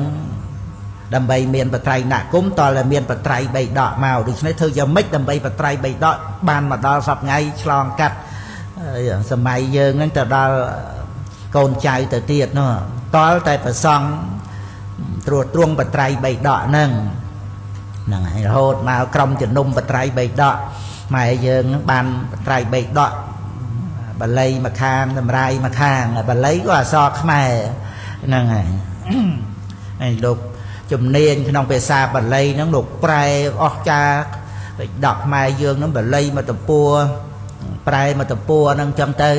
ដើម្បីមានបត្រៃណគមតើមានបត្រៃបីដកមកដូច្នេះធ្វើយ៉ាងម៉េចដើម្បីបត្រៃបីដកបានមកដល់សប្ងៃឆ្លងកាត់សម័យយើងហ្នឹងទៅដល់កូនចៅទៅទៀតនោះតើតែប្រសង់ត្រួតត្រងបត្រៃបីដកហ្នឹងហ្នឹងហើយរហូតមកក្រុមជំនុំបត្រៃបីដកម៉ែយើងបានបត្រៃបីដកបាលីមួយខាងតម្រាយមួយខាងបាលីក៏អក្សរខ្មែរហ្នឹងហើយហើយលោកជំនាញក្នុងភាសាបាលីហ្នឹងលោកប្រែអស់ចាបិដកខ្មែរយើងហ្នឹងបាលីមកទំព័រប្រែមកទំព័រហ្នឹងចឹងទៅ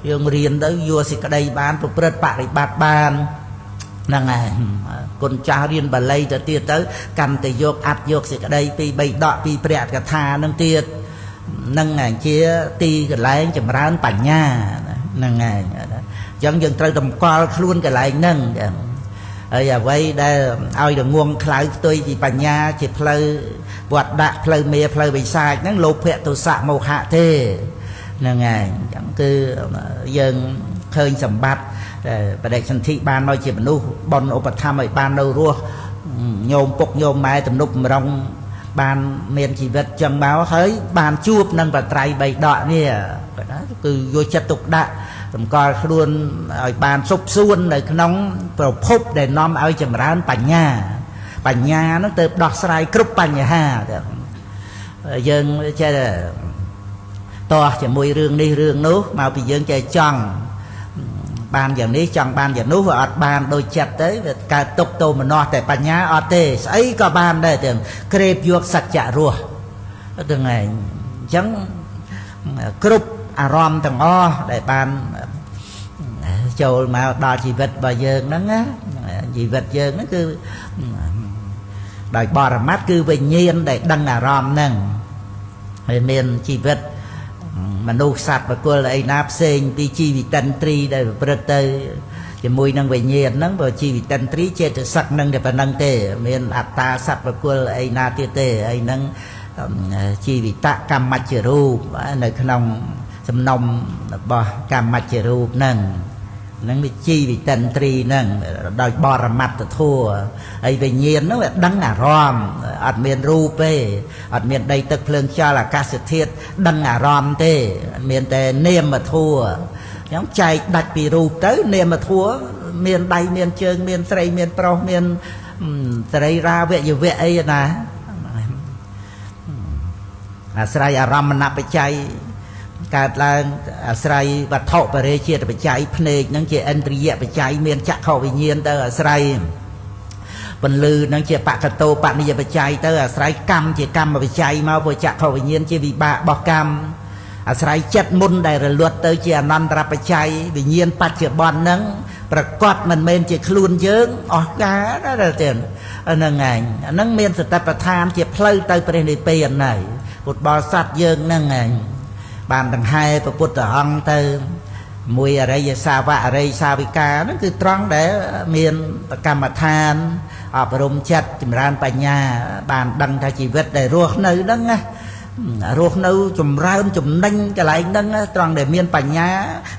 យើងរៀនទៅយកសេចក្តីបានប្រព្រឹត្តបរិបត្តិបានហ្នឹងហើយគុណចាស់រៀនបាលីទៅទៀតទៅកាន់តែយកអត្តយកសេចក្តីពីបីដកពីព្រះកថាហ្នឹងទៀតហ្នឹងឯងជាទីកន្លែងចម្រើនបញ្ញាហ្នឹងឯងអញ្ចឹងយើងត្រូវតម្កល់ខ្លួនកន្លែងហ្នឹងហើយអ្វីដែលឲ្យរងងខ្លៅផ្ទុយពីបញ្ញាជាផ្លូវវត្តដាក់ផ្លូវមេផ្លូវវិសាចហ្នឹងលោភៈទោសៈមោហៈទេហ្នឹងឯងអញ្ចឹងគឺយើងឃើញសម្បត្តិបដិសន្ធិបានមកជាមនុស្សបុណ្យឧបត្ថម្ភឲ្យបាននៅរស់ញោមពុកញោមម៉ែទំនុកម្រងបានមានជីវិតចឹងមកហើយបានជួបនឹងបត្រៃបីដកនេះគឺយកចិត្តទុកដាក់តម្កល់ខ្លួនឲ្យបានសុខសួននៅក្នុងប្រភពដែលនាំឲ្យចម្រើនបញ្ញាបញ្ញាហ្នឹងទៅដោះស្រាយគ្រប់បញ្ហាយើងចេះតោះជាមួយរឿងនេះរឿងនោះមកពីយើងចេះចង់បានយ៉ាងនេះចង់បានយ៉ាងនោះវាអត់បានដូចចិត្តទៅវាកើតទុកទោមនស្សតែបញ្ញាអត់ទេស្អីក៏បានដែរទាំងក្រេបយកសច្ចៈរស់ទាំងឯងអញ្ចឹងគ្រប់អារម្មណ៍ទាំងអស់ដែលបានចូលមកដល់ជីវិតរបស់យើងហ្នឹងណាជីវិតយើងហ្នឹងគឺដោយបរមត្តគឺវិញ្ញាណដែលដឹងអារម្មណ៍ហ្នឹងហើយមានជីវិតមនុស្សសត្វបុគ្គលអីណាផ្សេងពីជីវិតិន្ទ្រីដែលប្រព្រឹត្តទៅជាមួយនឹងវិញ្ញាណហ្នឹងបើជីវិតិន្ទ្រីចេតសិកហ្នឹងតែប៉ុណ្្នឹងទេមានអត្តាសត្វបុគ្គលអីណាទៀតទេហើយហ្នឹងជីវិតកម្មច្ចរូបនៅក្នុងសំណុំរបស់កម្មច្ចរូបហ្នឹងហ្នឹងវាជីវិតិន្ទ្រីហ្នឹងដោយបរមត្តធម៌ហើយវិញ្ញាណហ្នឹងវាដឹងអារម្មណ៍អត់មានរូបទេអត់មានដីទឹកភ្លើងខ្យល់អាកាសធាតុដឹងអារម្មណ៍ទេមានតែនាមធម៌អញ្ចឹងចែកដាច់ពីរូបទៅនាមធម៌មានដៃមានជើងមានស្រីមានប្រុសមានសរីរាវយវៈអីណាអាស្រ័យអារម្មណបច្ច័យកើតឡើងអាស្រ័យវត្ថុបរិជាតិបច្ច័យភ្នែកហ្នឹងជាឥន្ទ្រិយបច្ច័យមានចក្ខុវិញ្ញាណទៅអាស្រ័យពន្លឺហ្នឹងជាបកតោបនិយបច្ច័យទៅអាស្រ័យកម្មជាកម្មបច្ច័យមកព្រោះចក្ខុវិញ្ញាណជាវិបាករបស់កម្មអាស្រ័យចិត្តមុនដែលរលត់ទៅជាអនន្តរបច្ច័យវិញ្ញាណបច្ចុប្បន្នហ្នឹងប្រកបមិនមែនជាខ្លួនយើងអស់កាលណាទេហ្នឹងឯងហ្នឹងមានសតិប្បដ្ឋានជាផ្លូវទៅព្រះនិព្វានហើយពុទ្ធបរិស័ទយើងហ្នឹងឯងបានដង្ហែព្រះពុទ្ធអង្គទៅមួយអរិយសាវកអរិយសាវិកាហ្នឹងគឺត្រង់ដែលមានកម្មដ្ឋានអប់រំចិត្តចម្រើនបញ្ញាបានដឹងថាជីវិតដែលរស់នៅហ្នឹងណារស់នៅចម្រើនចំណេញកន្លែងហ្នឹងត្រង់ដែលមានបញ្ញា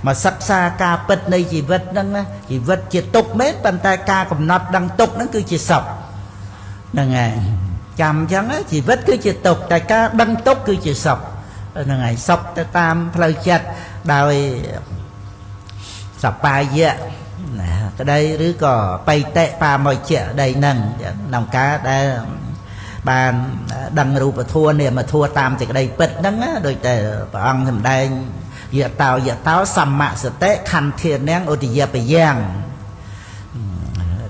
មកសិក្សាការពិតនៃជីវិតហ្នឹងជីវិតជាទុក្ខមែនប៉ុន្តែការកំណត់ដឹងទុក្ខហ្នឹងគឺជាសុខហ្នឹងហើយចាំអញ្ចឹងជីវិតគឺជាទុក្ខតែការដឹងទុក្ខគឺជាសុខហ្នឹងហើយសុខទៅតាមផ្លូវចិត្តដោយ សបាយៈណាក្តីឬក៏បៃតិបាមជ្ជៈដីហ្នឹងក្នុងការដែលបានដឹងរូបធម៌នាមធម៌តាមសេចក្តីពិតហ្នឹងដូចតែព្រះអង្គសម្ដែងយតោយតោសម្មសតិខន្ធានាងឧទយបយ៉ាង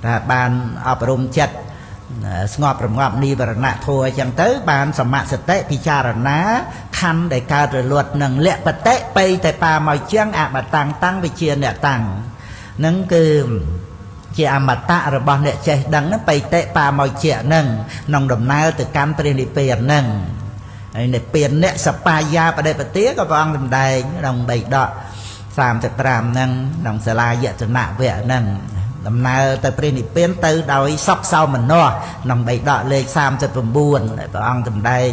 ថាបានអប់រំចិត្តស្ងប់រងាប់និវរណៈធម៌អញ្ចឹងទៅបានសម្មសតិពិចារណាខណ្ឌដែលកើតរលត់នឹងលបតិបៃតែបាមកជាងអមតាំងតាំងវិជាអ្នកតាំងហ្នឹងគឺជាអមតៈរបស់អ្នកចេះដឹងហ្នឹងបៃតិបាមកជាហ្នឹងក្នុងដំណើរទៅកាន់ព្រះនិព្វានហ្នឹងហើយនិព្វានអ្នកសបាយាបដិបទាក៏ព្រះអង្គសម្ដែងក្នុងបៃដក35ហ្នឹងក្នុងសាលាយតនវៈហ្នឹងដំណើរទៅព្រះនិព្វានទៅដោយសពសោមនស្សក្នុងបៃដកលេខ39ព្រះអង្គសម្ដែង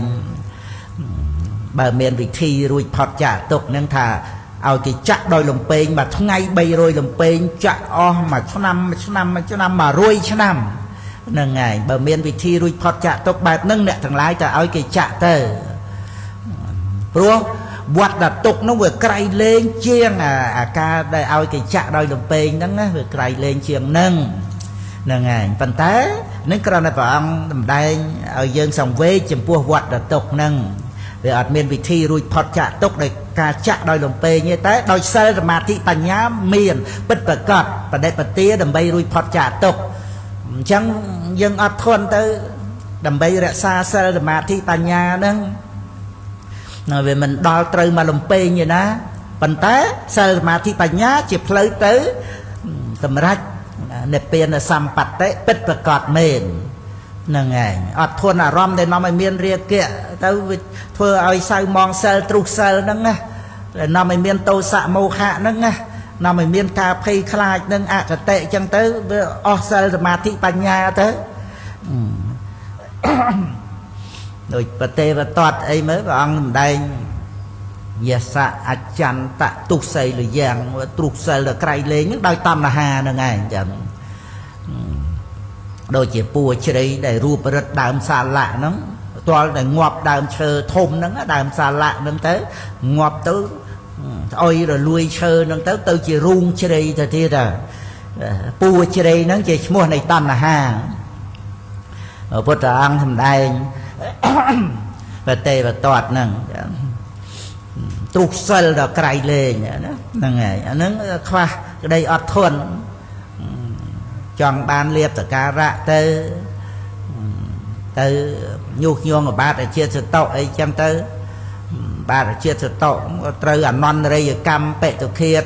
បើមានវិធីរួចផុតចាកទុកហ្នឹងថាឲ្យគេចាក់ដោយលំពេងមួយថ្ងៃ300លំពេងចាក់អស់មួយឆ្នាំមួយឆ្នាំមួយឆ្នាំ100ឆ្នាំហ្នឹងហើយបើមានវិធីរួចផុតចាក់ទុកបែបហ្នឹងអ្នកទាំងឡាយទៅឲ្យគេចាក់ទៅព្រោះវត្តដល់ទុកនោះវាក្រៃលែងជាងអាការដែលឲ្យគេចាក់ដោយលំពេងហ្នឹងណាវាក្រៃលែងជាងហ្នឹងហ្នឹងហើយប៉ុន្តែនឹងគ្រាន់តែព្រះអង្គសម្ដែងឲ្យយើងសង្វេគចំពោះវត្តដល់ទុកហ្នឹងវាអត់មានវិធីរួចផុតចាក់ទុកដោយការចាក់ដោយលំពេងទេតែដោយសិលសមាធិបញ្ញាមានពិតប្រកបបដិបទាដើម្បីរួចផុតចាក់ទុកអញ្ចឹងយើងអត់ធន់ទៅដើម្បីរក្សាសិលសមាធិបញ្ញាហ្នឹងវាមិនដល់ត្រូវមកលំពេងទេណាប៉ុន្តែសិលសមាធិបញ្ញាជាផ្លូវទៅសម្រាប់និព្វានសម្បត្តិពិតប្រកបមែនហ្នឹងឯងអត់ធន់អារម្មណ៍ដែលនាំឲ្យមានរាគៈទៅធ្វើឲ្យសៅមងសិលទ្រុះសិលហ្នឹងណាដែលនាំឲ្យមានទោសៈមោហៈហ្នឹងណានាំឲ្យមានការភ័យខ្លាចនឹងអកតិអញ្ចឹងទៅវាអស់សិលសមាធិបញ្ញាទៅដូចប្រទេវតតអីមើលព្រះអង្គសម្ដែងយសៈអចន្តទុសីលយ៉ាងទ្រុះសិលដល់ក្រៃលែងហ្នឹងដោយតណ្ហាហ្នឹងឯងអញ្ចឹងដូចជាពួរជ្រៃដែលរូបរិទ្ធដើមសាលៈហ្នឹងទាល់តែងាប់ដើមឈើធំហ្នឹងដើមសាលៈហ្នឹងទៅងាប់ទៅស្អុយរលួយឈើហ្នឹងទៅទៅជារូងជ្រៃទៅទៀតពួរជ្រៃហ្នឹងជាឈ្មោះនៃតណ្ហាពុទ្ធអង្គសម្ដែងប្រទេវតតហ្នឹងទ្រុះសិលដល់ក្រៃលែងណាហ្នឹងហើយអាហ្នឹងខ្វះក្តីអត់ធន់ចង់បានលៀបសការៈទៅទៅញុះញង់បាទអាជាតិសតុអីចឹងទៅបាទអាជាតិសតុត្រូវអនន្តរិយកម្មបិតុឃាត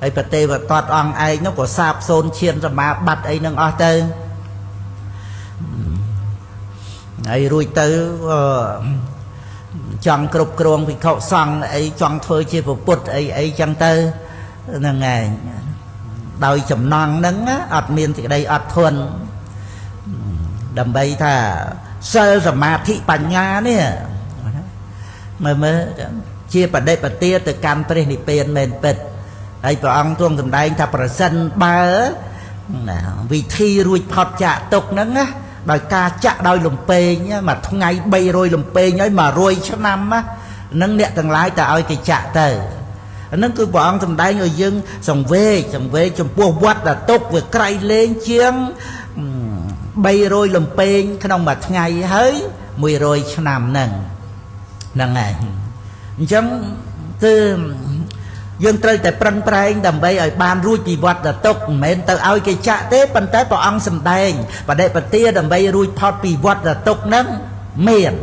ហើយប្រទេវតតអង្គឯងនោះក៏សាបសូន្យឈានសមាបត្តិអីនឹងអស់ទៅហើយរួចទៅចង់គ្រប់គ្រងភិក្ខុសង្ឃអីចង់ធ្វើជាពុទ្ធអីអីចឹងទៅហ្នឹងឯងដោយចំណងហ្នឹងអត់មានសេចក្តីអត់ធន់ដើម្បីថាសិលសមាធិបញ្ញានេះមើលមើលជាបដិបទាទៅកាន់ព្រះនិព្វានមែនពិតហើយព្រះអង្គទ្រង់សម្ដែងថាប្រសិនបើវិធីរួចផុតចាកទុកហ្នឹងណាដោយការចាក់ដោយលំពេងមួយថ្ងៃ300លំពេងហើយ100ឆ្នាំហ្នឹងអ្នកទាំងឡាយតែឲ្យគេចាក់ទៅហ្នឹងគឺព្រះអង្គសម្ដែងឲ្យយើងសង្វេគសង្វេគចំពោះវត្តដល់ទុកវាក្រៃលែងជាង300លំពេងក្នុងមួយថ្ងៃហើយ100ឆ្នាំហ្នឹងហ្នឹងហើយអញ្ចឹងគឺយើងត្រូវតែប្រឹងប្រែងដើម្បីឲ្យបានរួចពីវត្តដល់ទុកមិនមែនទៅឲ្យគេចាក់ទេប៉ុន្តែព្រះអង្គសម្ដែងបដិបទាដើម្បីរួចផុតពីវត្តដល់ទុកហ្នឹងមាន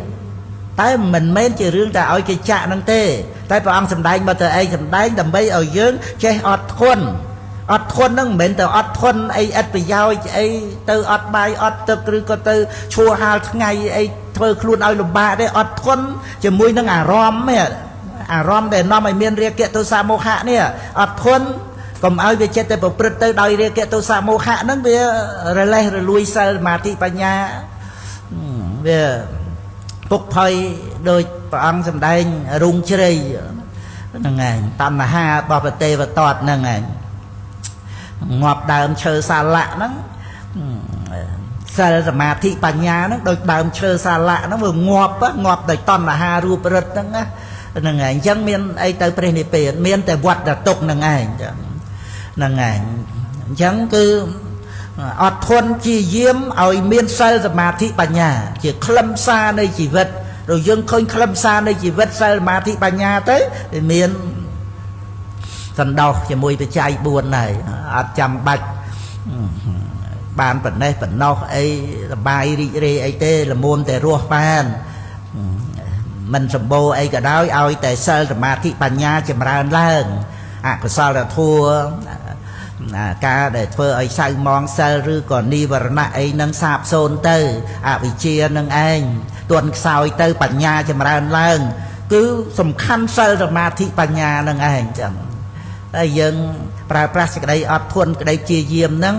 តែមិនមែនជារឿងតែឲ្យគេចាក់ហ្នឹងទេតែព្រះអង្គសម្ដែងមកទៅឯងសម្ដែងដើម្បីឲ្យយើងចេះអត់ធន់អត់ធន់ហ្នឹងមិនមែនទៅអត់ធន់អីឥតប្រយោជន៍អីទៅអត់បាយអត់ទឹកឬក៏ទៅឈួរហាលថ្ងៃអីធ្វើខ្លួនឲ្យលំបាកទេអត់ធន់ជាមួយនឹងអារម្មណ៍នេះអារម្មណ៍ដែលនាំឲ្យមានរាគៈទោសៈមោហៈនេះអត់ធន់កុំឲ្យវាចិត្តតែប្រព្រឹត្តទៅដោយរាគៈទោសៈមោហៈហ្នឹងវារលេះរលួយសិលសមាធិបញ្ញាវាពុកផុយដោយព្រះអង្គសម្ដែងរូងជ្រៃហ្នឹងឯងតណ្ហារបស់ប្រទេវតតហ្នឹងឯងងាប់ដើមឈើសាលៈហ្នឹងសិលសមាធិបញ្ញាហ្នឹងដោយដើមឈើសាលៈហ្នឹងវាងាប់ងាប់ដោយតណ្ហារូបរិទ្ធហ្នឹងណាហ្នឹងឯងអញ្ចឹងមានអីទៅព្រះនិព្វានមានតែវត្តទុកហ្នឹងឯងចឹង ហ្នឹងហើយអញ្ចឹងគឺអត់ធន់ជាយាមឲ្យមានសិលសមាធិបញ្ញាជាខ្លឹមសារនៃជីវិតឬយើងឃើញខ្លឹមសារនៃជីវិតសិលសមាធិបញ្ញាទៅវាមានសន្តោសជាមួយបច្ច័យ4ហើយអត់ចាំបាច់បានប៉ុណ្ណេះប៉ុណ្ណោះអីសបាយរីករាយអីទេល្មមតែរស់បានមិនសម្បូរអីក៏ដោយឲ្យតែសិលសមាធិបញ្ញាចម្រើនឡើងអកុសលធម៌ការដែលធ្វើឲ្យសៅមងសិលឬក៏និវរណៈអីនឹងសាបសូន្យទៅអវិជ្ជានឹងឯងទន់ខ្សោយទៅបញ្ញាចម្រើនឡើងគឺសំខាន់សិលសមាធិបញ្ញានឹងឯងចឹងហើយយើងប្រើប្រាស់សេចក្តីអត់ធន់ក្តីជាយាមហ្នឹង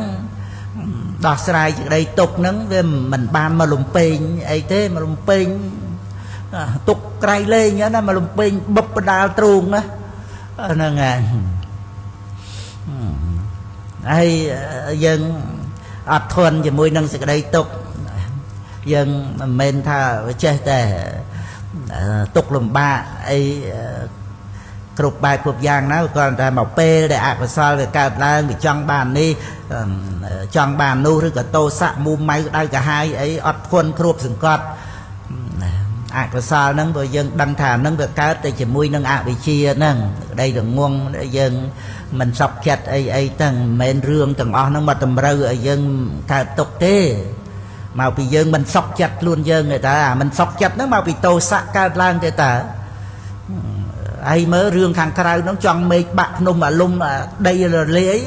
ដោះស្រាយសេចក្តីទុកហ្នឹងវាមិនបានមកលំពេងអីទេមកលំពេងទុកក្រៃលែងណាមកលំពេងបឹបបដាលទ្រូងណាហ្នឹងហើយហើយយើងអត់ធន់ជាមួយនឹងសេចក្តីទុកយើងមិនមែនថាចេះតែទុកលំបាកអីគ្រប់បែបគ្រប់យ៉ាងណាគ្រាន់តែមកពេលដែលអកុសលវាកើតឡើងវាចង់បាននេះចង់បាននោះឬក៏តោសៈមូម៉ៅក្តៅក្រហាយអីអត់ធន់គ្របសង្កត់អកុសលហ្នឹងព្រោះយើងដឹងថាហ្នឹងវាកើតតែជាមួយនឹងអវិជ្ជាហ្នឹងក្តីល្ងងយើងមិនសពចិត្តអីអីទាំងមិនមែនរឿងទាំងអស់ហ្នឹងមកតម្រូវឲ្យយើងកើតទុកទេមកពីយើងមិនសពចិត្តខ្លួនយើងទេតាអាមិនសពចិត្តហ្នឹងមកពីតោសៈកើតឡើងទេតាហើយមើលរឿងខាងក្រៅហ្នឹងចង់មេឃបាក់ភ្នំអាលំដីរលាយ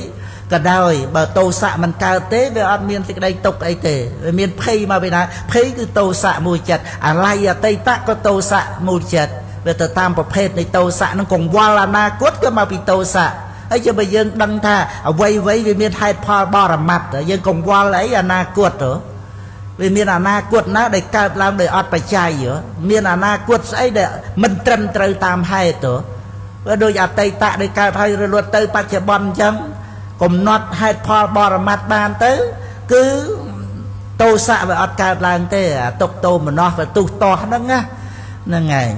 ក៏ដោយបើតោសៈមិនកើតទេវាអត់មានសេចក្តីទុកអីទេវាមានភ័យមកពីណាភ័យគឺតោសៈមួយចិត្តអាល័យអតីតក៏តោសៈមួយចិត្តវាទៅតាមប្រភេទនៃតោសៈហ្នឹងកង្វល់អនាគតក៏មកពីតោសៈហើយចាំបើយើងដឹងថាអ្វីអ្វីវាមានហេតុផលបរមត្តយើងកង្វល់អីអនាគតទៅវាមានអនាគតណាដែលកើតឡើងដោយអត់បច្ច័យមានអនាគតស្អីដែលមិនត្រឹមត្រូវតាមហេតុទៅវាដូចអតីតដែលកើតហើយរលត់ទៅបច្ចុប្បន្នអញ្ចឹងកំណត់ហេតុផលបរមត្តបានទៅគឺតោសៈវាអត់កើតឡើងទេអាទុកតោមនោះវាទុះតោះហ្នឹងណាហ្នឹងហើយ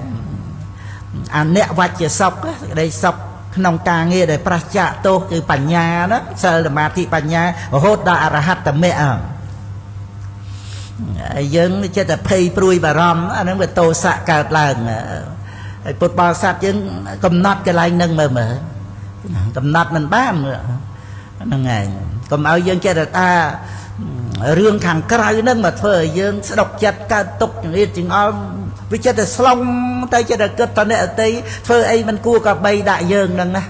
អាអ្នកវច្ចសុខសេចក្តីសុខក្នុងការងារដែលប្រឆាចទោសគឺបញ្ញាណាសិលសមាធិបញ្ញារហូតដល់អរហត្តមគ្គហើយយើងចិត្តតែភ័យព្រួយបារម្ភអាហ្នឹងវាតោសៈកើតឡើងហើយពុទ្ធបរិស័ទយើងកំណត់កន្លែងហ្នឹងមើលមើលកំណត់មិនបានហ្នឹងហើយកុំឲ្យយើងចេះតែថារឿងខាងក្រៅហ្នឹងមកធ្វើឲ្យយើងស្ដុកចិត្តកើតទុកចង្អៀតចង្អល់វាចិត្តតែស្លុងទៅចិត្តតែគិតតអ្នកអតីធ្វើអីមិនគួរក៏បីដាក់យើងហ្នឹងណា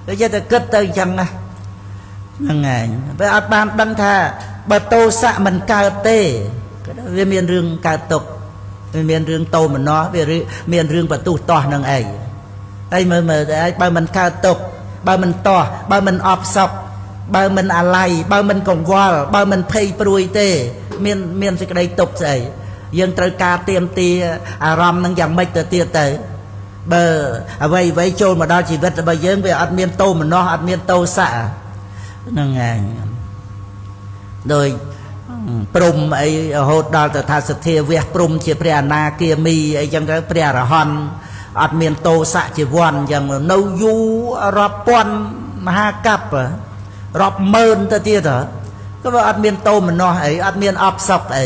វាចិត្តតែគិតទៅអញ្ចឹងណាហ្នឹងហើយវាអត់បានដឹងថាបើតោសៈមិនកើតទេវាមានរឿងកើតទុកវាមានរឿងតោមនោះវាមានរឿងបន្ទុះតោះនឹងអីហើយមើលមើលតែបើមិនកើតទុកបើមិនតោះបើមិនអបសក់បើមិនអាល័យបើមិនកង្វល់បើមិនភ័យព្រួយទេមានសេចក្តីទុកស្អីយើងត្រូវការទៀមទាអារម្មណ៍នឹងយ៉ាងម៉េចទៅទៀតទៅបើអ្វីអ្វីចូលមកដល់ជីវិតរបស់យើងវាអត់មានតោមនោះអត់មានតោសៈហ្នឹងហើយដោយព្រំអីរហូតដល់ទៅថាសទ្ធាវះព្រំជាព្រះអនាគាមីអីចឹងទៅព្រះអរហន្តអត់មានតោសៈជាវ័នចឹងនៅយូររាប់ពាន់មហាកັບរាប់ម៉ឺនទៅទៀតក៏វាអត់មានតោមនោះអីអត់មានអបសុកអី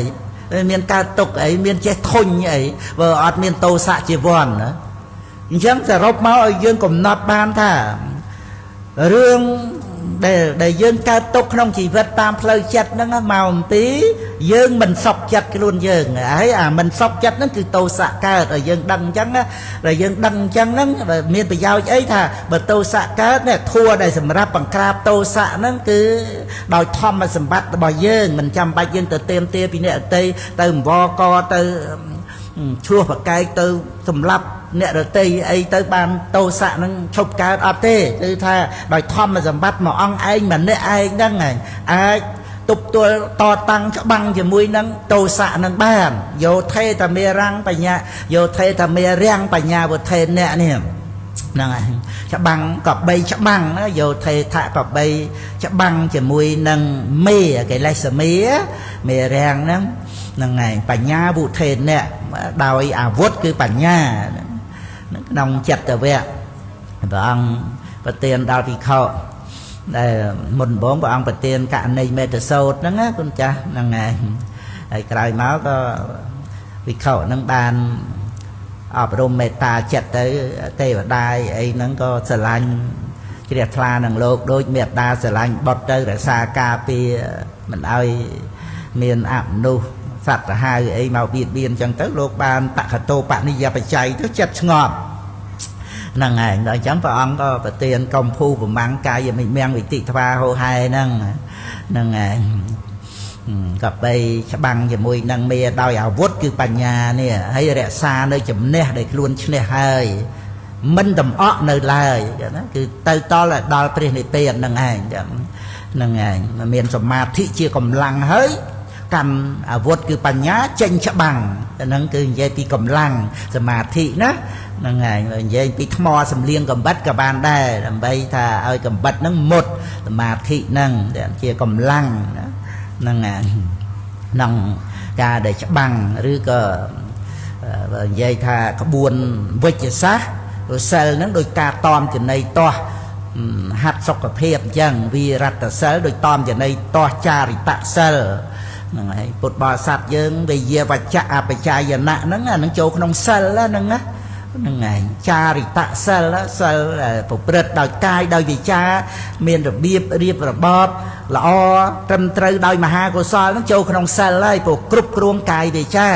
មានកើតទុកអីមានចេះធុញអីបើអត់មានតោសៈជាវ័នណាអញ្ចឹងសរុបមកឲ្យយើងកំណត់បានថារឿងដែលយើងកើតទុកក្នុងជីវិតតាមផ្លូវចិត្តហ្នឹងមកអំពីយើងមិនសុខចិត្តខ្លួនយើងហើយអាមិនសុខចិត្តហ្នឹងគឺតោសៈកើតឲ្យយើងដឹងអញ្ចឹងណាដែលយើងដឹងអញ្ចឹងហ្នឹងមានប្រយោជន៍អីថាបើតោសៈកើតនេះធัวដែលសម្រាប់បង្ក្រាបតោសៈហ្នឹងគឺដោយធម្មសម្បត្តិរបស់យើងមិនចាំបាច់យើងទៅเตรียมទាពីអ្នកអតីទៅអង្វរកទៅឆ្លោះប្រកែកទៅសម្លាប់អ្នករតីអីទៅបានតោសៈនឹងឈប់កើតអត់ទេគឺថាដោយធម្មសម្បត្តិមកអង្គឯងម្នាក់ឯងហ្នឹងឯងអាចទប់ទល់តតាំងច្បាំងជាមួយនឹងតោសៈនឹងបានយោថេតមេរាំងបញ្ញាយោថេតមេរាំងបញ្ញាវធេអ្នកនេះហ្នឹងហើយច្បាំងក៏បីច្បាំងយោថេថៈក៏បីច្បាំងជាមួយនឹងមេកិលេសមេមេរាំងហ្នឹងហ្នឹងហើយបញ្ញាវុធេអ្នកដោយអាវុធគឺបញ្ញាក្នុងចិត្តវៈព្រះអង្គប្រទានដល់ភិក្ខុ ដែលមុនបងព្រះអង្គប្រទានករណីមេត្តាសោតហ្នឹងណាគុណចាស់ហ្នឹងហើយហើយក្រោយមកក៏វិខុហ្នឹងបានអប់រំមេត្តាចិត្តទៅទេវតាអីហ្នឹងក៏ស្រឡាញ់ជ្រះថ្លានឹងលោកដូចមេត្តាស្រឡាញ់បុត្រទៅរក្សាការពារមិនឲ្យមានអមនុស្សសត្វសាហាវអីមកបៀតបៀនអញ្ចឹងទៅលោកបានបកតោបនិយបច្ច័យទៅចិត្តស្ងប់ហ្នឹងឯងដល់អញ្ចឹងព្រះអង្គក៏ប្រទានកុំភូប្រមាំងកាយមិមំវិតិថ្វាហោហែហ្នឹងហ្នឹងឯងក៏បីច្បាំងជាមួយនឹងមេដោយអាវុធគឺបញ្ញានេះហើយរក្សានៅជំនះដែលខ្លួនឈ្នះហើយមិនតំអក់នៅឡើយណាគឺទៅតល់ដល់ព្រះនិព្វានហ្នឹងឯងចឹងហ្នឹងឯងមានសមាធិជាកម្លាំងហើយកម្មអាវុធគឺបញ្ញាចេញច្បាំងហ្នឹងគឺនិយាយពីកម្លាំងសមាធិណាហ្នឹងហើយនិយាយពីថ្មសំលៀងកំបិតក៏បានដែរដើម្បីថាឲ្យកំបិតហ្នឹងមុតសមាធិហ្នឹងជាកម្លាំងហ្នឹងហើយក្នុងការដែលច្បាំងឬក៏និយាយថាក្បួនវិជ្ជសាស្ត្រសិលហ្នឹងដោយការតอมចំណីទាស់ហាត់សុខភាពអញ្ចឹងវិរតសិលដោយតอมចំណីទាស់ចារិតសិលហ្នឹងហើយពុទ្ធបរិស័ទយើងវិយាវចៈអបច្ចយណៈហ្នឹងអាហ្នឹងចូលក្នុងសិលហ្នឹងណាហ្នឹងឯងចារិតសិលសិលប្រព្រឹត្តដោយកាយដោយវិចារមានរបៀបរៀបរបបល្អត្រឹមត្រូវដោយមហាកុសលហ្នឹងចូលក្នុងសិលហើយព្រោះគ្រប់គ្រងកាយវិចារ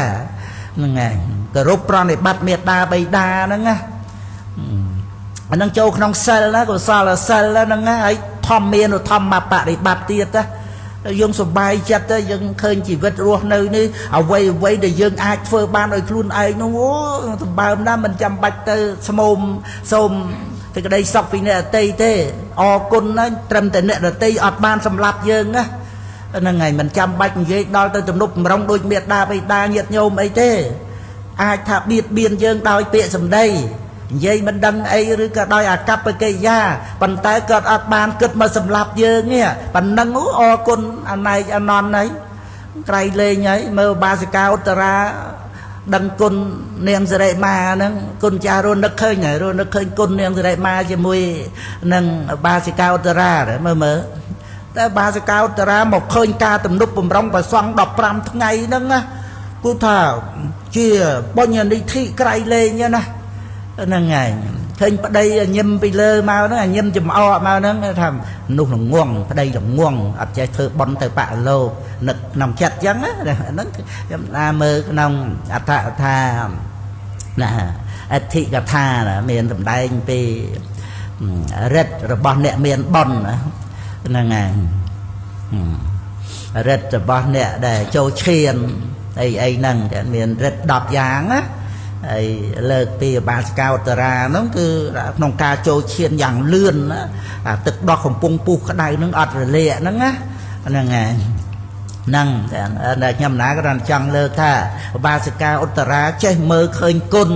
ហ្នឹងឯងគោរពប្រណិបត្តិមេត្តាបិតាហ្នឹងណាអាហ្នឹងចូលក្នុងសិលណាកុសលសិលហ្នឹងណាហើយធម្មានុធម្មបរិបត្តិទៀតណាយើងសប្បាយចិត្តទៅយើងឃើញជីវិតរស់នៅនេះអ្វីអ្វីដែលយើងអាចធ្វើបានឲ្យខ្លួនឯងនោះអូសម្បើមណាស់មិនចាំបាច់ទៅស្មោមសូមសេចក្តីសុខពីអ្នកដទៃទេអរគុណណាត្រឹមតែអ្នកដទៃអត់បានសម្លាប់យើងណាហ្នឹងហើយមិនចាំបាច់និយាយដល់ទៅទំនប់បំរុងដូចមេត្តាបិតាញាតិញោមអីទេអាចថាបៀតបៀនយើងដោយពាក្យសម្ដីនិយាយមិនដឹងអីឬក៏ដោយអាកប្បកិរិយាប៉ុន្តែគាត់អត់បានគិតមកសម្លាប់យើងទេប៉ុណ្ណឹងអរគុណអណែកអនន្តហើយក្រៃលែងហើយមើលបាសិកាឧត្តរាដឹងគុណនាងសិរិមាហ្នឹងគុណចាស់រស់នឹកឃើញហើយរស់នឹកឃើញគុណនាងសិរិមាជាមួយនឹងបាសិកាឧត្តរាមើលមើលតែបាសិកាឧត្តរាមកឃើញការទំនប់បំរុងប្រសង់15ថ្ងៃហ្នឹងណាគឺថាជាបញ្ញនិធិក្រៃលែងណាហ្នឹងហើយឃើញប្តីញឹមពីលើមកហ្នឹងញឹមចំអកមកហ្នឹងថានោះល្ងងប្តីល្ងងអត់ចេះធ្វើបន់ទៅបរិលោកនឹកក្នុងចិត្តអញ្ចឹងហ្នឹងខ្ញុំណាមើលក្នុងអត្ថកថាណាអធិកថាមានសម្ដែងពីរិទ្ធរបស់អ្នកមានបុណ្យហ្នឹងហើយរិទ្ធរបស់អ្នកដែលចូលឈានអីអីហ្នឹងមានរិទ្ធ10យ៉ាងណាហើយលើកពីបាសិកាឧត្តរាហ្នឹងគឺក្នុងការចូលឈានយ៉ាងលឿនអាទឹកដោះកំពុងពុះក្តៅហ្នឹងអត់រលាកហ្នឹងណាហ្នឹងហើយហ្នឹងតែខ្ញុំណាក៏ចង់លើកថាបាសិកាឧត្តរាចេះមើលឃើញគុណ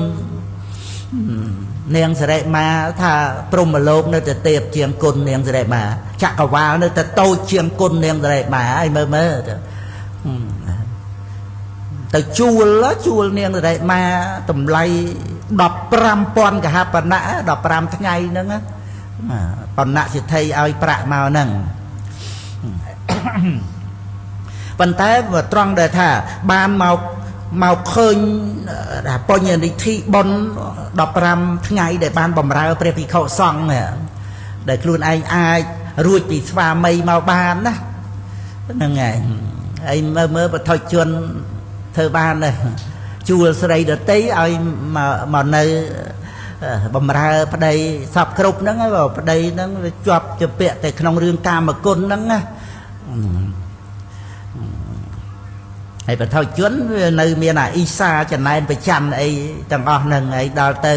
នាងសិរិមាថាព្រហ្មលោកនៅតែទាបជាងគុណនាងសិរិមាចក្រវាលនៅតែតូចជាងគុណនាងសិរិមាហើយមើលមើលទៅជួលនាងសិរិមាតម្លៃ 15,000 កហបណៈ15ថ្ងៃហ្នឹងបណ្ណៈសិទ្ធិឲ្យប្រាក់មកហ្នឹងប៉ុន្តែត្រង់ដែលថាបានមកឃើញបញ្ញនិធិបុណ្យ15ថ្ងៃដែលបានបំរើព្រះភិក្ខុសង្ឃដែលខ្លួនឯងអាចរួចពីស្វាមីមកបានណាហ្នឹងហើយហើយមើលបឋិជនធ្វើបានដែរជួលស្រីដតីឲ្យមកនៅបំរើប្តីសពគ្រប់ហ្នឹងហើយបើប្តីហ្នឹងវាជាប់ជាពាក់តែក្នុងរឿងកាមគុណហ្នឹងណាហើយបឋិជនវានៅមានអាអ៊ីសាចំណែនប្រចាំអីទាំងអស់ហ្នឹងហើយដល់ទៅ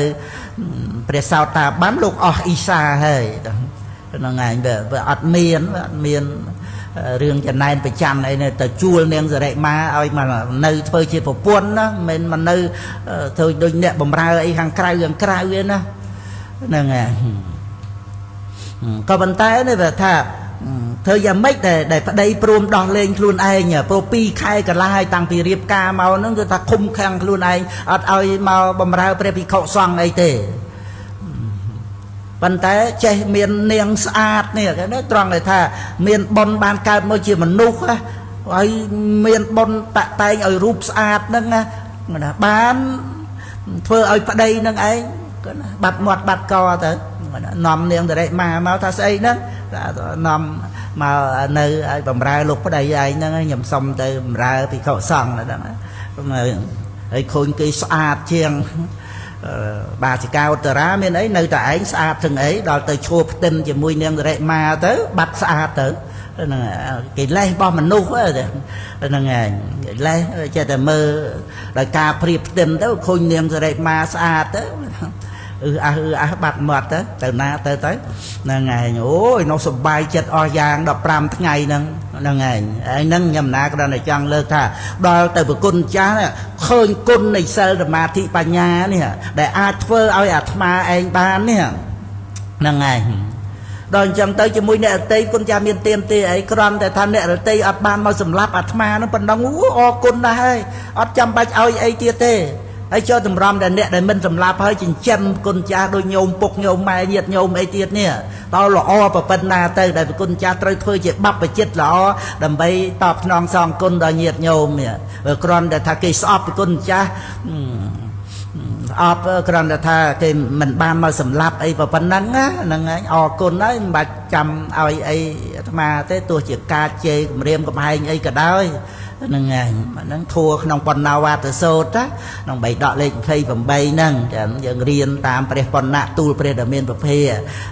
ព្រះសោតាបានលោកអស់អ៊ីសាហើយហ្នឹងឯងវាអត់មានរឿងចំណែនប្រចាំអីទៅជួលនាងសិរិមាឲ្យមកនៅធ្វើជាប្រពន្ធណាមិនមកនៅធ្វើដូចអ្នកបំរើអីខាងក្រៅទេណាហ្នឹងហើយក៏ប៉ុន្តែនេះវាថាធ្វើយ៉ាងម៉េចដែលប្តីព្រមដោះលែងខ្លួនឯងព្រោះ2ខែកន្លះហើយតាំងពីរៀបការមកហ្នឹងគឺថាឃុំខាំងខ្លួនឯងអត់ឲ្យមកបំរើព្រះភិក្ខុសង្ឃអីទេ ប៉ុន្តែចេះមាននាងស្អាតនេះគេត្រង់តែថាមានបុណ្យបានកើតមកជាមនុស្សហើយមានបុណ្យតាក់តែងឲ្យរូបស្អាតហ្នឹងណាបានធ្វើឲ្យប្តីនឹងឯងបាត់មាត់បាត់កទៅនាំនាងតរិមាមកថាស្អីហ្នឹងនាំមកនៅឲ្យបំរើលោកប្តីឯងហ្នឹងខ្ញុំសុំទៅបំរើភិក្ខុសង្ឃហ្នឹងហើយឃើញគេស្អាតជាងបាសិកាឧត្តរាមានអីនៅតែឯងស្អាតទាំងអីដល់ទៅឈួរផ្ទឹមជាមួយនាងតរិមាទៅបាត់ស្អាតទៅហ្នឹងកិលេសរបស់មនុស្សហ្នឹងឯងកិលេសចេះតែមើលដោយការប្រៀបផ្ទឹមទៅឃើញនាងតរិមាស្អាតទៅអឺអះអឺអះបាត់មាត់ទៅទៅណាទៅទៅហ្នឹងឯងអូយនោះសុបាយចិត្តអស់យ៉ាង15ថ្ងៃហ្នឹងហ្នឹងឯងហើយហ្នឹងខ្ញុំណាក៏ដល់ចង់លើកថាដល់ទៅប្រគុណចាស់ឃើញគុណនៃសិលសមាធិបញ្ញានេះដែលអាចធ្វើឲ្យអាត្មាឯងបាននេះហ្នឹងឯងដល់អញ្ចឹងទៅជាមួយអ្នករតីគុណចាស់មានទៀមទេអីគ្រាន់តែថាអ្នករតីអត់បានមកសម្លាប់អាត្មាហ្នឹងប៉ុណ្ណឹងអរគុណណាស់ហើយអត់ចាំបាច់ឲ្យអីទៀតទេហើយចូលតម្រាំតែអ្នកដែលមិនសម្លាប់ហើយចិញ្ចឹមគុណចាស់ដូចញោមពុកញោមម៉ែញាតិញោមអីទៀតនេះដល់ល្អប្រពន្ធណាទៅដែលគុណចាស់ត្រូវធ្វើជាបព្វជិតល្អដើម្បីតបស្នងសងគុណដល់ញាតិញោមនេះបើគ្រាន់តែថាគេស្អប់គុណចាស់អប់គ្រាន់តែថាគេមិនបានមកសម្លាប់អីប៉ុណ្ណឹងណាហ្នឹងហើយអរគុណហើយមិនបាច់ចាំឲ្យអីអាត្មាទេទោះជាការជេរគំរាមកំហែងអីក៏ដោយហ្នឹងហើយហ្នឹងធัวក្នុងបណ្ណវត្តសោតណាក្នុងបៃដកលេខ28ហ្នឹងចាំយើងរៀនតាមព្រះបណ្ណៈទូលព្រះដ៏មានពភា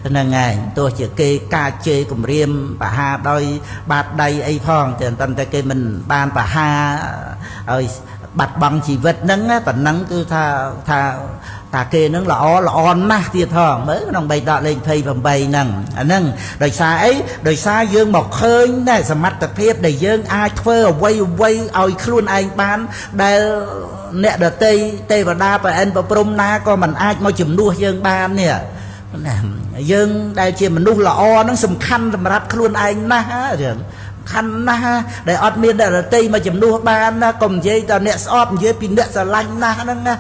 ហ្នឹងហើយទោះជាគេការជេរគំរាមបហាដោយបាតដៃអីផងតែប៉ុន្តែគេមិនបានបហាឲ្យបាត់បង់ជីវិតហ្នឹងប៉ុណ្ណឹងគឺថាថាតាគេហ្នឹងល្អល្អណាស់ទៀតផងមើលក្នុងបៃដកលេខ28ហ្នឹងអាហ្នឹងដោយសារអីដោយសារយើងមកឃើញដែរសមត្ថភាពដែលយើងអាចធ្វើអ្វីអ្វីឲ្យខ្លួនឯងបានដែលអ្នកដទៃទេវតាប្រអិនប្រព្រំណាក៏មិនអាចមកជំនួសយើងបាននេះណាយើងដែលជាមនុស្សល្អហ្នឹងសំខាន់សម្រាប់ខ្លួនឯងណាស់រឿងខាន់ណាស់ដែលអត់មានអ្នកដទៃមកជំនួសបានណាកុំនិយាយតែអ្នកស្អប់និយាយពីអ្នកស្រឡាញ់ណាស់ហ្នឹងណា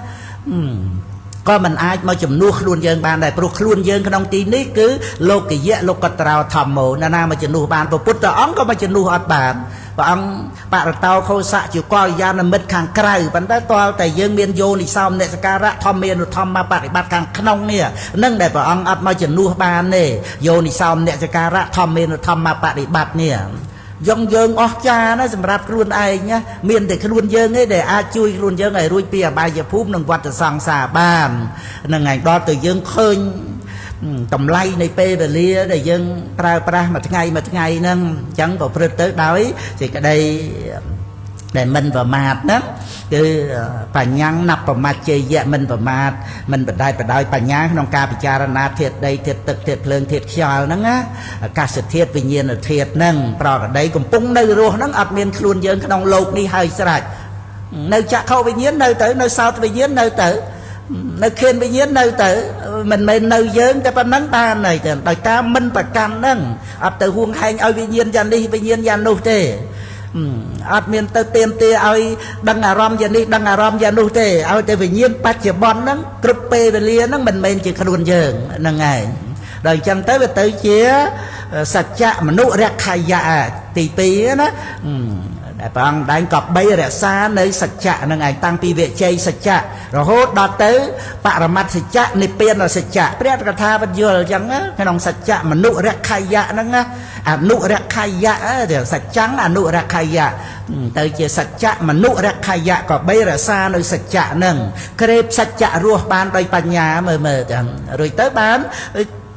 ក៏មិនអាចមកជំនួសខ្លួនយើងបានដែរព្រោះខ្លួនយើងក្នុងទីនេះគឺលោកយៈលោកត្រោធម្មោណាណាមកជំនួសបានព្រះពុទ្ធអង្គក៏មកជំនួសអត់បានព្រះអង្គបរតោខោសៈជាកល្យាណមិត្តខាងក្រៅប៉ុន្តែទាល់តែយើងមានយោនិសោមនសការៈធម្មានុធម្មបរិបត្តិខាងក្នុងនេះនឹងដែលព្រះអង្គអត់មកជំនួសបានទេយោនិសោមនសការៈធម្មានុធម្មបរិបត្តិនេះយើងយើងអស់ចាណាសម្រាប់ខ្លួនឯងណាមានតែខ្លួនយើងឯងដែលអាចជួយខ្លួនយើងឲ្យរួចពីអបាយភូមិនិងវដ្តសង្សារបានហ្នឹងឯងដល់ទៅយើងឃើញតម្លៃនៃពេលវេលាដែលយើងប្រើប្រាស់មួយថ្ងៃមួយថ្ងៃហ្នឹងអញ្ចឹងប្រព្រឹត្តទៅដោយសេចក្តីដែលមិនប្រមាទហ្នឹងគឺបញ្ញាណបមច្ចេយៈមិនប្រមាទមិនបដាយបដោយបញ្ញាក្នុងការពិចារណាធាតុដីធាតុទឹកធាតុភ្លើងធាតុខ្យល់ហ្នឹងណាអាកាសធាតុវិញ្ញាណធាតុហ្នឹងប្រកដីកំពុងនៅរស់ហ្នឹងអត់មានខ្លួនយើងក្នុងលោកនេះហើយស្រេចនៅចក្ខុវិញ្ញាណនៅទៅនៅសោតវិញ្ញាណនៅទៅនៅខៀនវិញ្ញាណនៅទៅមិនមែននៅយើងតែប៉ុណ្ណឹងបានហើយតែដោយការមិនប្រកាន់ហ្នឹងអត់ទៅហួងហែងឲ្យវិញ្ញាណយ៉ាងនេះវិញ្ញាណយ៉ាងនោះទេអត់មានទៅទៀមទាឲ្យដឹងអារម្មណ៍យ៉ាងនេះដឹងអារម្មណ៍យ៉ាងនោះទេឲ្យតែវិញ្ញាណបច្ចុប្បន្នហ្នឹងគ្រប់ពេលវេលាហ្នឹងមិនមែនជាខ្លួនយើងហ្នឹងឯងដល់អញ្ចឹងទៅវាទៅជាសច្ចៈមនុរខយៈទី2ណាដែលព្រះអង្គដែងក៏បីរក្សានៅសច្ចៈហ្នឹងឯងតាំងពីវិជ័យសច្ចៈរហូតដល់ទៅបរមត្តសច្ចៈនិព្វានសច្ចៈព្រះកថាបញ្យល់អញ្ចឹងក្នុងសច្ចៈមនុរខយៈហ្នឹងណាអនុរខយៈសច្ចੰអនុរខយៈទៅជាសច្ចៈមនុរខយៈក៏បីរក្សានៅសច្ចៈហ្នឹងក្រេបសច្ចៈរស់បានដោយបញ្ញាមើលមើលចឹងរួចទៅបាន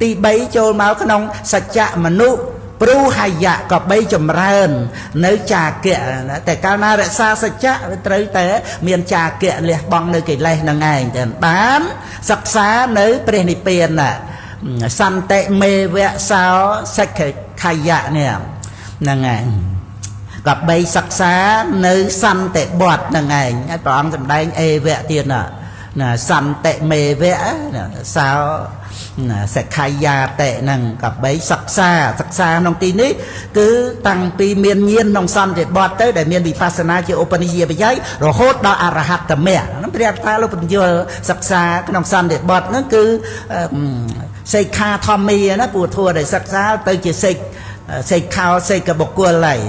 ទី3ចូលមកក្នុងសច្ចៈមនុព្រូហយៈក៏បីចម្រើននៅចាគៈតែកាលណារក្សាសច្ចៈត្រូវតែមានចាគៈលះបង់នៅកិលេសហ្នឹងឯងចឹងបានសិក្សានៅព្រះនិព្វានណាសន្តិមេវៈសោសិក្ខយៈនេះហ្នឹងឯងក៏បីសិក្សានៅសន្តិបទហ្នឹងឯងហើយព្រះអង្គសម្ដែងអេវៈទៀតណាសន្តិមេវៈសោសិក្ខយាតិហ្នឹងក៏បីសិក្សាសិក្សាក្នុងទីនេះគឺតាំងពីមានញាណក្នុងសន្តិបទទៅដែលមានវិបស្សនាជាឧបនិស្សយបច្ច័យរហូតដល់អរហត្តមគ្គហ្នឹងព្រះថាលោកបញ្យល់សិក្សាក្នុងសន្តិបទហ្នឹងគឺ សិក្ខាធម្មាណា ពួកធัวដែលសិក្សាទៅជាសិក្សិក្ខាសិក្ខបុគ្គលហើយ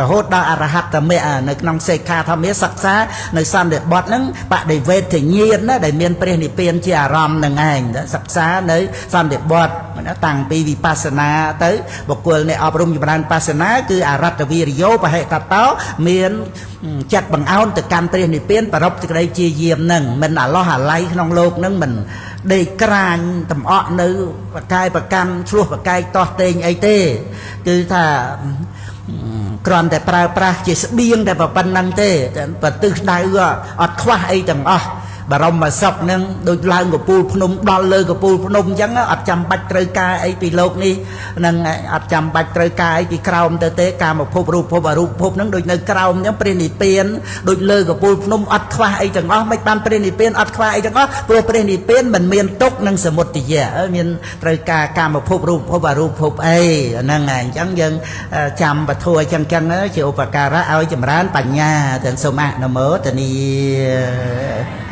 រហូតដល់អរហត្តមគ្គ នៅក្នុងសិក្ខាធម្មាសិក្សានៅសន្និបត្តិហ្នឹង បដិវេធញាណណា ដែលមានព្រះនិព្វានជាអារម្មណ៍នឹងឯង សិក្សានៅសន្និបត្តិតាំងពីវិបស្សនាទៅ បុគ្គលអ្នកអប់រំចម្រើនបស្សនា គឺអរត្តវិរិយោបហិតតោ មានចិត្តបង្អោនទៅកាន់ព្រះនិព្វាន ប្រពសេចក្តីជាយាមនឹង មិនអាឡោះអាល័យក្នុងលោកនឹង មិនដេកក្រាញតំអក់នៅបកាយប្រកាន់ឆ្លោះបកាយតោះតេងអីទេ គឺថាគ្រាន់តែប្រើប្រាស់ជាស្បៀងតែប៉ុណ្្នឹងទេ បើទិសដៅអត់ខ្វះអីទាំងអស់។ បរមសុខនឹងដូចឡើងកពូលភ្នំ ដល់លើកពូលភ្នំអញ្ចឹង អត់ចាំបាច់ត្រូវការអីពីលោកនេះនឹង អត់ចាំបាច់ត្រូវការអីពីក្រោមទៅទេ កាមភព រូបភព អរូបភពនឹងដូចនៅក្រោមអញ្ចឹង ព្រះនិព្វានដូចលើកពូលភ្នំ អត់ខ្វះអីទាំងអស់។ មិនបានព្រះនិព្វានអត់ខ្វះអីទាំងអស់ ព្រោះព្រះនិព្វានមិនមានទុក្ខនិងសមុទយៈ មានត្រូវការកាមភព រូបភព អរូបភពអីហ្នឹងហើយ។ អញ្ចឹងយើងចាំពធអញ្ចឹងចឹងជាឧបការៈឲ្យចម្រើនបញ្ញា ទាំងសូមអនុមោទនា។